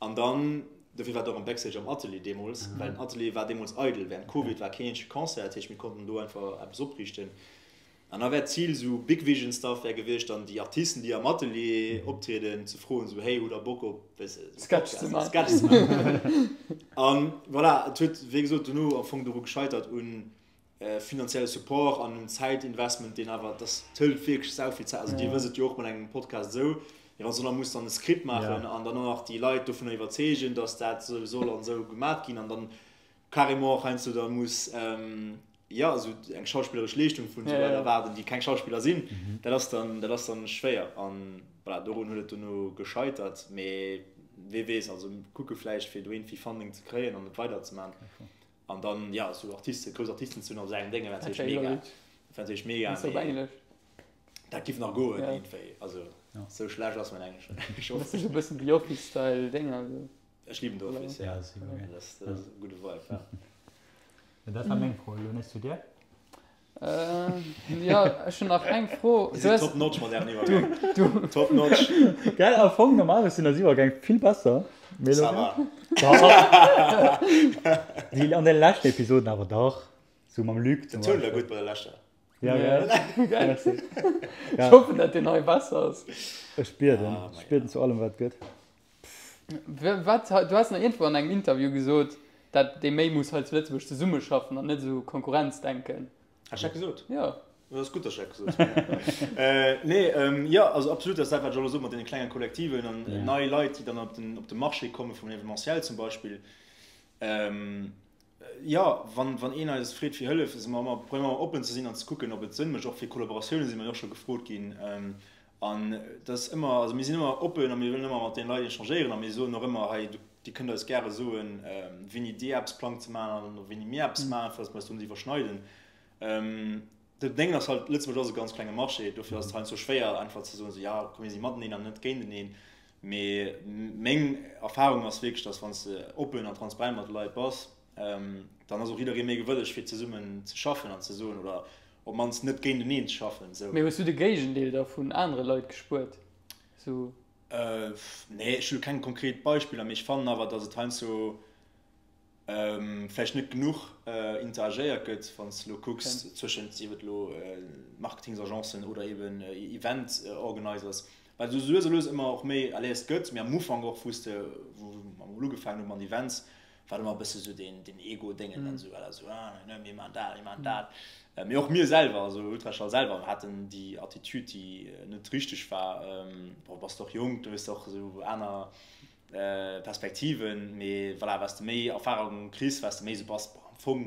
An dann, dofir war et och am Backstage am Atelier deemools, well den Atelier war deemools eidel, während Covid war keen eenzege Concert, dat heescht mir konnten do einfach eppes opriichten. An da wär d'Zil esou Big Vision Stuff wär gewiescht, dann déi Artisten déi am Atelier optrieden ze froen esou hey hutt der Bock op weess de esou Sketch ze Podcast, Sketch ze maachen. An voilà, et huet wéi gesot dono am Fong doru gescheitert un finanzielle Support an un Zäitinvestment deen awer, dass hëlt wierklech sau vill Zäit, also dir wësst et jo och mat engem Podcast esou, mee wann s du nach muss dann e Skript maachen an dann och nach déi Leit dovunner iwwerzeegen, dass dat esou soll an esou gemat ginn an dann carrément och heiansdo da muss jo esou eng schauspilleresch Leeschtung vun esou Leit erwaarden, déi keng Schauspiller sinn, dat ass dann, dat ass dann schwéier. An voilà, dorun huet et dono gescheitert. Mee wee weess, also kucke vläicht fir do iergendwéi Funding ze kréien an et weiderzemaachen. An dann, jo, esou Artisten, grouss Artisten ze hunn op esou engem Dénge wär natierlech mega. Dat wär natierlech mega, mee dat giff nach goen iergendwéi. Also esou schlecht ass mäin Englesch net. Ech hoffen. Dat ass esou e bëssen The Office-Style Dénger. Ech liben The Office, ja. Dat ass e gudde Vibe, ja. Dat war meng Fro. Elo nees zu dir. Jo, ech hunn nach eng Fro. Dir sidd top notch mat ären Iwwergäng. Top notch. Gell, am Fong normalerweis sinn eis Iwwergäng vill besser. Mee elo. Ça va. Déi an de leschten Episoden awer dach. Sou mam Luc zum Beispill. Den Toun war gutt bei der leschter. Ja, gell? Merci. Ech hoffen, dat deen hei besser ass. Ech bieden. Ech bieden zu allem, wat gëtt. Wat, du has nach iergendwou an engem Interview gesot, dat ee méi muss hei zu Lëtzebuerg zesummeschaffen an net esou Konkurrenzdenken. Hat ech dat gesot? Jo. Dat ass gutt, dass ech dat gesot hunn. Nee, jo, also absolut, dat ass dat, wat ech elo sot mat deene klenge Kollektiven an nei Leit, déi dann op den, op de Marché komme vum Événementiel zum Beispill. Jo, wann, wann een eis freet fir Hëllef, si mer ëmmer, probéiere mer ëmmer oppen ze sinn an ze kucken, ob et Sënn mécht. Och fir Kollaboratioune si mer jo och scho gefrot ginn. An dat ass ëmmer, also mir sinn ëmmer oppen a mir wëllen ëmmer mat deene Leit échangéieren a mir soen och ëmmer, hei, Dir kënnt eis gäre soen, wéini Dir eppes plangt ze maachen an wéini mir eppes maachen, fir datt mer eis do net iwwerschneiden. Dat Déngen ass halt, Lëtzebuerg ass e ganz klenge Marché, dofir ass et heiansdo schwéier einfach ze soen, esou, jo, komm mir si mateneen an net géinteneen. Mee meng Erfahrung ass wierklech, datt wann s de oppen an transparent mat de Leit bass, dann ass och jidderee méi gewëlleg fir zesummen ze schaffen an ze soen, oder op d'mannst net géinteneen ze schaffen, esou. Mee hues du de Géigendeel da vun anere Leit gespuert, esou? Nee, ech hu keng konkret Beispiller, mee ech fannen awer, datt et heiansdo vläicht net genuch interagéiert gëtt, wann s de elo kucks zwëschent, sief et elo Marketingsagencen oder eben Event Organizers, wat esou lues a lues ëmmer och méi à l'aise gëtt. Mee am Ufank och, wou s de, wou mer emol ugefaangen hu mat Events, war et ëmmer e bësse sou deen, deen Ego-Déngen dann esou, voilà, esou, ah, ne, mir maachen dat, mir maachen dat. Mee och mir selwer, also Ultraschall selwer, haten déi Attitude, déi net richteg war. Bon, bass de och jonk, du hues och esou aner Perspektiven, mee voilà, wat s de méi Erfahrung kriss, wat s de méi esou bass, boah, am Fong,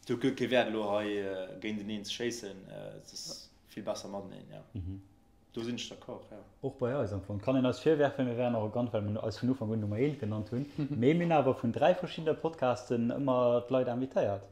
et huet guer kee Wäert elo hei géinteneen ze schéissen, et ass vill besser mateneen, jo. Do sinn ech d'accord, jo. Och bei eis am Fong. Kann een eis virwerfen, mir wären arrogant, well mir eis vun Ufank un Nummer eent genannt hunn, mee mir hunn awer vun 3 verschiddene Podcasten ëmmer d'Leit invitéiert.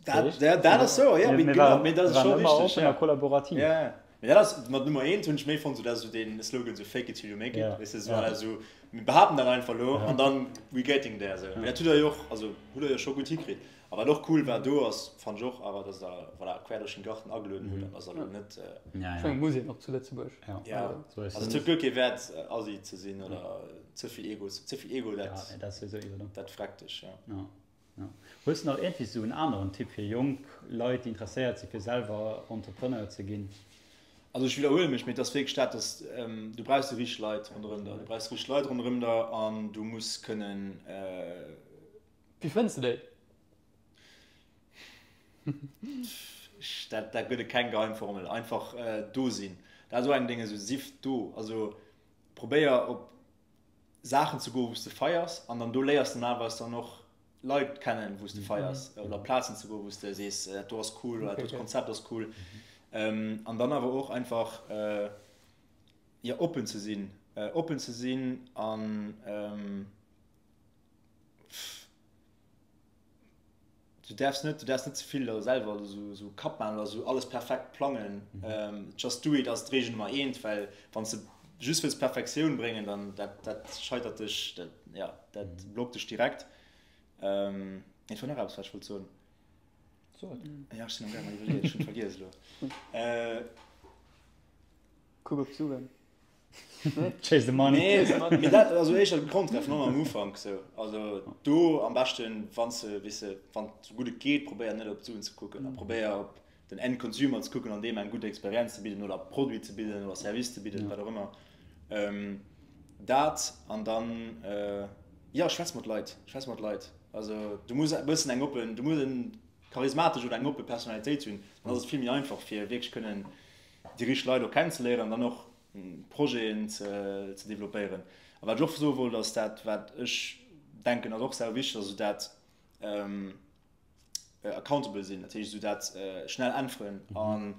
Dat, dat, dat ass sou, ja, mir waren, mir dat waren ëmmer oppen a kollaborativ. Ja, ja. Mee dat ass, mat Nummer eent hunn ech méi fonnt, sou dat ass sou deen Slogan, sou fake it till you make it, weess de, sou à la sou, mir behaapten dat einfach elo an dann we getting there, sou. Mee dat hutt der jo och, also hutt der jo scho gutt hikritt. A wat och cool war do ass, fannt ech och awer, dass der, voilà, quer duerch den Garten agelueden hutt an dass der elo net. Ech mengen, muss een och zu Lëtzebuerg. Ja, also et huet guer kee Wäert assi ze sinn oder ze vill Ego, ze vill Ego, dat, dat freckt dech, jo. Ja. Hues de nach iergendwéi sou en aneren Tipp fir jonk Leit, déi interesséiert si fir selwer Entrepreneur ze ginn? Also ech widderhuele mech, mee et ass wierklech dat, dass du brauchs déi richteg Leit ronderëm der. Du brauchs déi richteg Leit ronderëm der an du muss kënnen. Wéi fënns de déi? Dat, dat gëtt et keng Geheimformel. Einfach do sinn. Dat ass och eng Ding, esou sief do. Also probéier op Saachen ze goen, wou s de feiers an dann do léiers de normalerweis dann och Leit kennen, wou s de feiers oder op Plazen ze goen, wou s de sees, dat do ass cool oder dat dote Konzept ass cool. An dann awer och einfach, jo, oppen ze sinn, oppen ze sinn an. Du däerfs net, du däerfs net ze vill der selwer esou esou Kapp maachen oder esou alles perfekt plangen. Just do it ass d'Reegel Nummer eent, well wann s de just wëlls Perfektioun bréngen, dann dat dat scheitert dech, dat ja, dat blockt dech direkt. Et war nach eppes wat ech wollt soen. So et. Ja, ech sinn am gaang mer iwwerleeën, ech hunn et vergiess elo. Kuck op d'Suen. Chase the money. Nee, mee dat, also éischter de Contraire vun am Ufank sou. Also do am beschten, wann s de, weess de, wann et sou gutt et geet, probéier net op d'Suen ze kucken a probéier op den End Consumer ze kucken an deem eng gutt Experienz ze bidden oder Produit ze bidden oder Service ze bidden, wat och ëmmer. Dat an dann, jo, schwätz mat Leit, schwätz mat Leit. Also du muss e bëssen eng oppen, du muss en charismatesch oder eng oppe Personalitéit hunn, dann ass et vill méi einfach fir wierklech kënnen déi richteg Leit och kennenzeléieren an dann och Projeten ze développéieren. A wat ech och soe wollt, ass dat, wat ech denken, ass och sau wichteg, ass esou dat accountable sinn, dat heescht esou dat schnell äntweren. A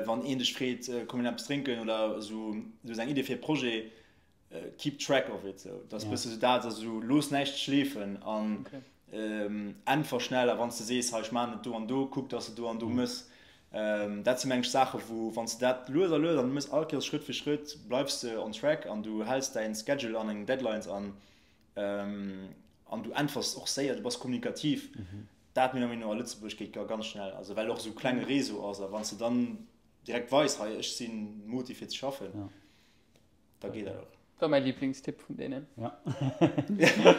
wann een dech freet, komm mir eppes drénken oder esou, du hues eng Idee fir e Projet, keep track of it, sou dat ass bësse sou dat, also sou looss näischt schleefen an äntwer schnell a wann s de sees, hei ech maachen et do an do, kuck dass de do an do mëss. Dat si meng ech Saache wou wann s de dat lues a lues an du mëss all Kéiers Schrëtt fir Schrëtt, bleifs de on track an du häls däin Schedule an deng Deadlines an an du äntwers och séier, du bass kommunikativ. Dat menger Meenung no a Lëtzebuerg geet ganz schnell, also well och esou klenge Réseau ass a wann s de dann direkt weis, hei ech sinn motivé fir ze schaffen. Da geet dat och. War mäi Lieblingstipp vun deenen. Ja.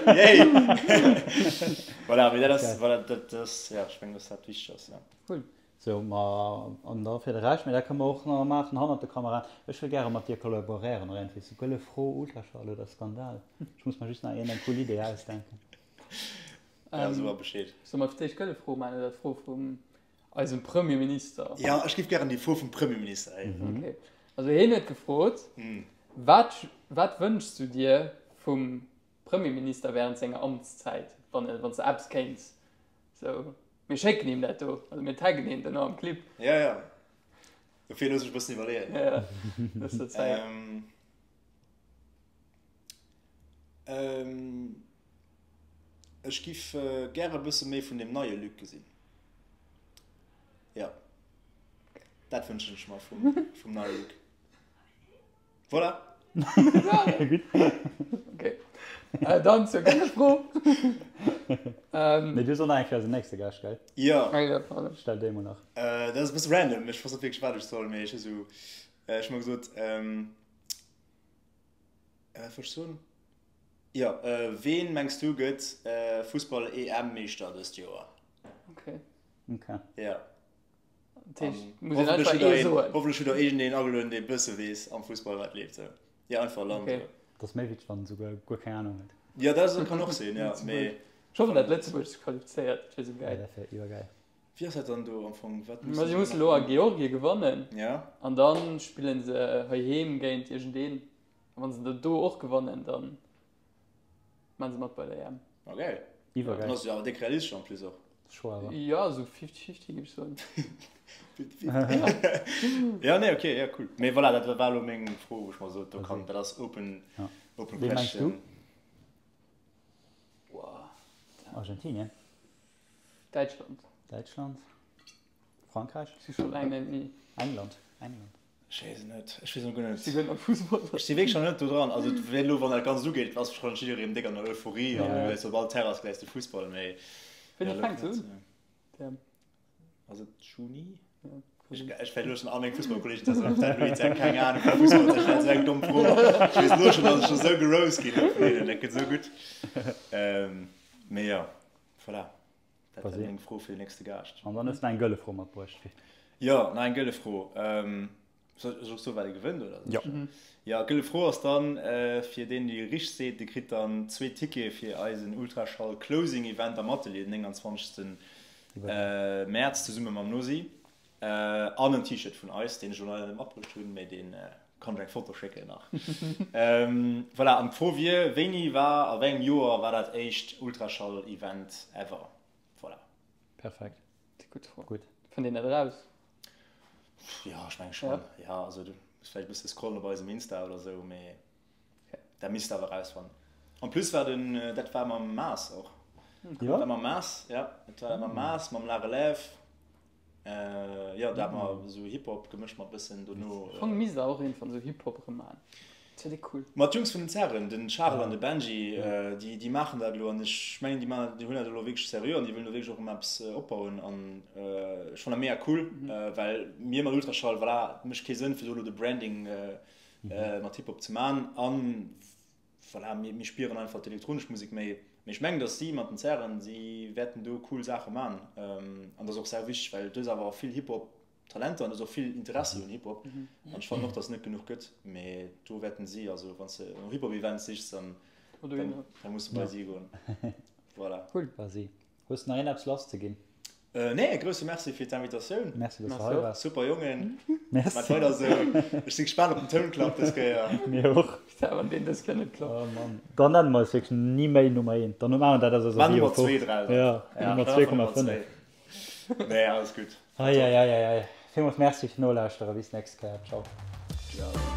Yay! Voilà, mee dat ass, voilà, dat ass, ja, ech mengen, dass dat wichteg ass, ja. Cool. Sou, ma an da fir de Rescht, mee dat kënne mer och nach maachen hannert de Kameraen, ech wëll gäre mat dir kollaboréieren nach iergendwéi, sou Gëlle Fro, Ultraschall oder Skandal. Ech muss mer just nach iergendeng cool Idee ausdenken. Ja, so mer Bescheed. Solle mer fir d'éischt d'Gëlle Fro maachen oder d'Fro vum. Eisem Premier Minister. Jo, ech géif gären déi Fro vum Premier Minister héieren. Ok. Also hien huet gefrot, Wat, wat wënschs du dir vum Premier Minister während senger Amtszäit, wann wann s de eppes kéints? Sou, mir schécken him dat do, also mir taggen hien duerno am Clip. Jo, jo. Dofir looss ech e bëssen iwwerleeën. Jo, jo. Looss der Zäit. Ech giff gäre bësse méi vun dem neie Luc gesinn. Jo, dat wënschen ech mer vum, vum neie Luc. Voilà. Gutt. Okay. Dann zur gëlle Fro. Mee du hues och nach eng fir eisen nächste Gaascht, gell? Jo. Ah jo, pardon. Stell déi mol nach. Dat ass e bësse random, ech wosst net wierklech wat ech soll, mee ech hu sou, ech hu mer gesot, Wat wollt ech soen? Jo, ween mengs du gëtt Fussball-EM-Meeschter dëst Joer? Okay. Okay. Ja. Dat heescht, muss een einfach ee soen. Hoffentlech hutt der iergendeen agelueden, dee bësse weess am Fussball wat leeft. Sou. Ja, einfach Land. Okay. Dat ass méi witzeg, wann en souguer guer keng Anung huet. Ja, dat kann och sinn, ja. Mee. Ech hoffen, dat Lëtzebuerg sech qualifizéiert, dat wier sou geil. Ja, dat wär iwwergeil. Wéi ass dat dann do am Fong? Wat Ma si musse lo a Georgie gewannen. Ja. An dann spillen se heiheem géint iergendeen. A wann se da do och gewannen, dann maan se mat bei der EM. Ah geil. Iwwergeil. Dann ass et jo awer déck realistesch en plus och. Scho awer. Jo, esou 50-50 géif ech soen. 50-50. Ja, nee, okay, ja cool. Mee voilà, dat war elo meng Fro, wou ech mer sot, do kann, dat ass open, open Wee mengs du? question. Wow. Argentinien? Däitschland. Däitschland, Frankräich. Ech si scho laang net méi. England, England. Ech weess et net, ech weess et guer net. Ech si guer net am Fussball. Ech si wierklech nach net do dran. Also wéi elo wann dat Ganzt ugeet, ass wahrscheinlech jiddereen déck an der Euphorie an du gesäis op all Terrass gesäis de Fussball, mee. Wéini fänkt se un, d'EM? Ass et Juni? Ja. Ech wäert elo schonn all meng Fussballkolleegen testen, op dat Louis Zeng keng Ahnung vu Fussball huet. Dat ass eng domm Fro. Ech weess elo schonn, datt ech scho sou geroast ginn vun hinnen, dat gëtt esou gutt. Mee jo. Voilà, dat war meng Fro fir den nächste Gaascht. An dann hues de nach eng gëlle Fro matbruecht. Jo, nach eng gëlle Fro. Soll ech och soen, wat ee gewënnt, oder? Jo. Jo, gëlle Fro ass dann, fir deen, dee richteg seet, dee kritt dann zwee Tickete fir eisen Ultraschall Closing Event am Atelier den 29. Mäerz zesumme mam Nosi. An en T-Shirt vun eis, deen ech elo leider net matbruecht hunn, mee dee kann ech eng Foto schécken nach. Voilà, an d'Fro wier, Wéini war, a wéi engem Joer war dat éischt Ultraschall-Event ever? Voilà. Perfekt. Gutt Fro. Gutt. Fënnt een dat eraus? Jo, ech menge schonn. Jo, also du muss vläicht e bësse scrollen op eisem Insta oder esou, mee dat misst de awer erausfannen. En plus war den, dat war mam Maas och. Jo? Dat war mam Maas, ja. Dat war mam Maas, mam La Relève. Jo, dat mer esou Hip-Hop gemëscht mat bëssen dono. Am Fong misst der och eent van esou Hip-Hop erëm maan. Dat wär déck cool. Ma d'Jungs vun den Zerren, den Charel an de Benji, déi déi maachen dat elo an ech mengen déi maachen, déi hunn dat elo wierklech seriö an déi wëllen do wierklech och erëm eppes opbauen an ech fannen dat mega cool, well mir mat Ultraschall, voilà, et mécht kee Sënn fir do elo de Branding mat Hip-Hop ze man an Voilà, mir, mir spieren einfach d'elektronesch Musek méi. Mee ech mengen, dass si mat den Zären, si wäerten do cool Saache man. An dat ass och sau wichteg, well do ass awer vill Hip-Hop-Talenter an do ass och vill Interessi un Hip-Hop. An ech fannen och, dass et net genuch gëtt. Mee do wäerten si, also wann s de no Hip-Hop-Events sichs, dann, dann, dann muss de bei si goen. Voilà. Cool. Bei si. Hues de nach een eppes lass ze ginn? Nee, e grousse Merci fir d'Invitatioun. Merci, dass du hei waars. Super Jongen. Merci. Maat weider esou. Ech si gespaant op den Tounklapp dës Kéier. Mir och. Wann deen dës Kéier net klappt. Oh Mann. Dann nennen mer eis wierklech ni méi Nummer 1. Dann maachen dat aus eiser Maa Bio Nummer 2 draus. Ja, Nummer 2,5. Nee, alles gutt. Eieieiei. Villmools Merci fir d'Nolauschteren. Bis nächst Kéier. Ciao. Ciao.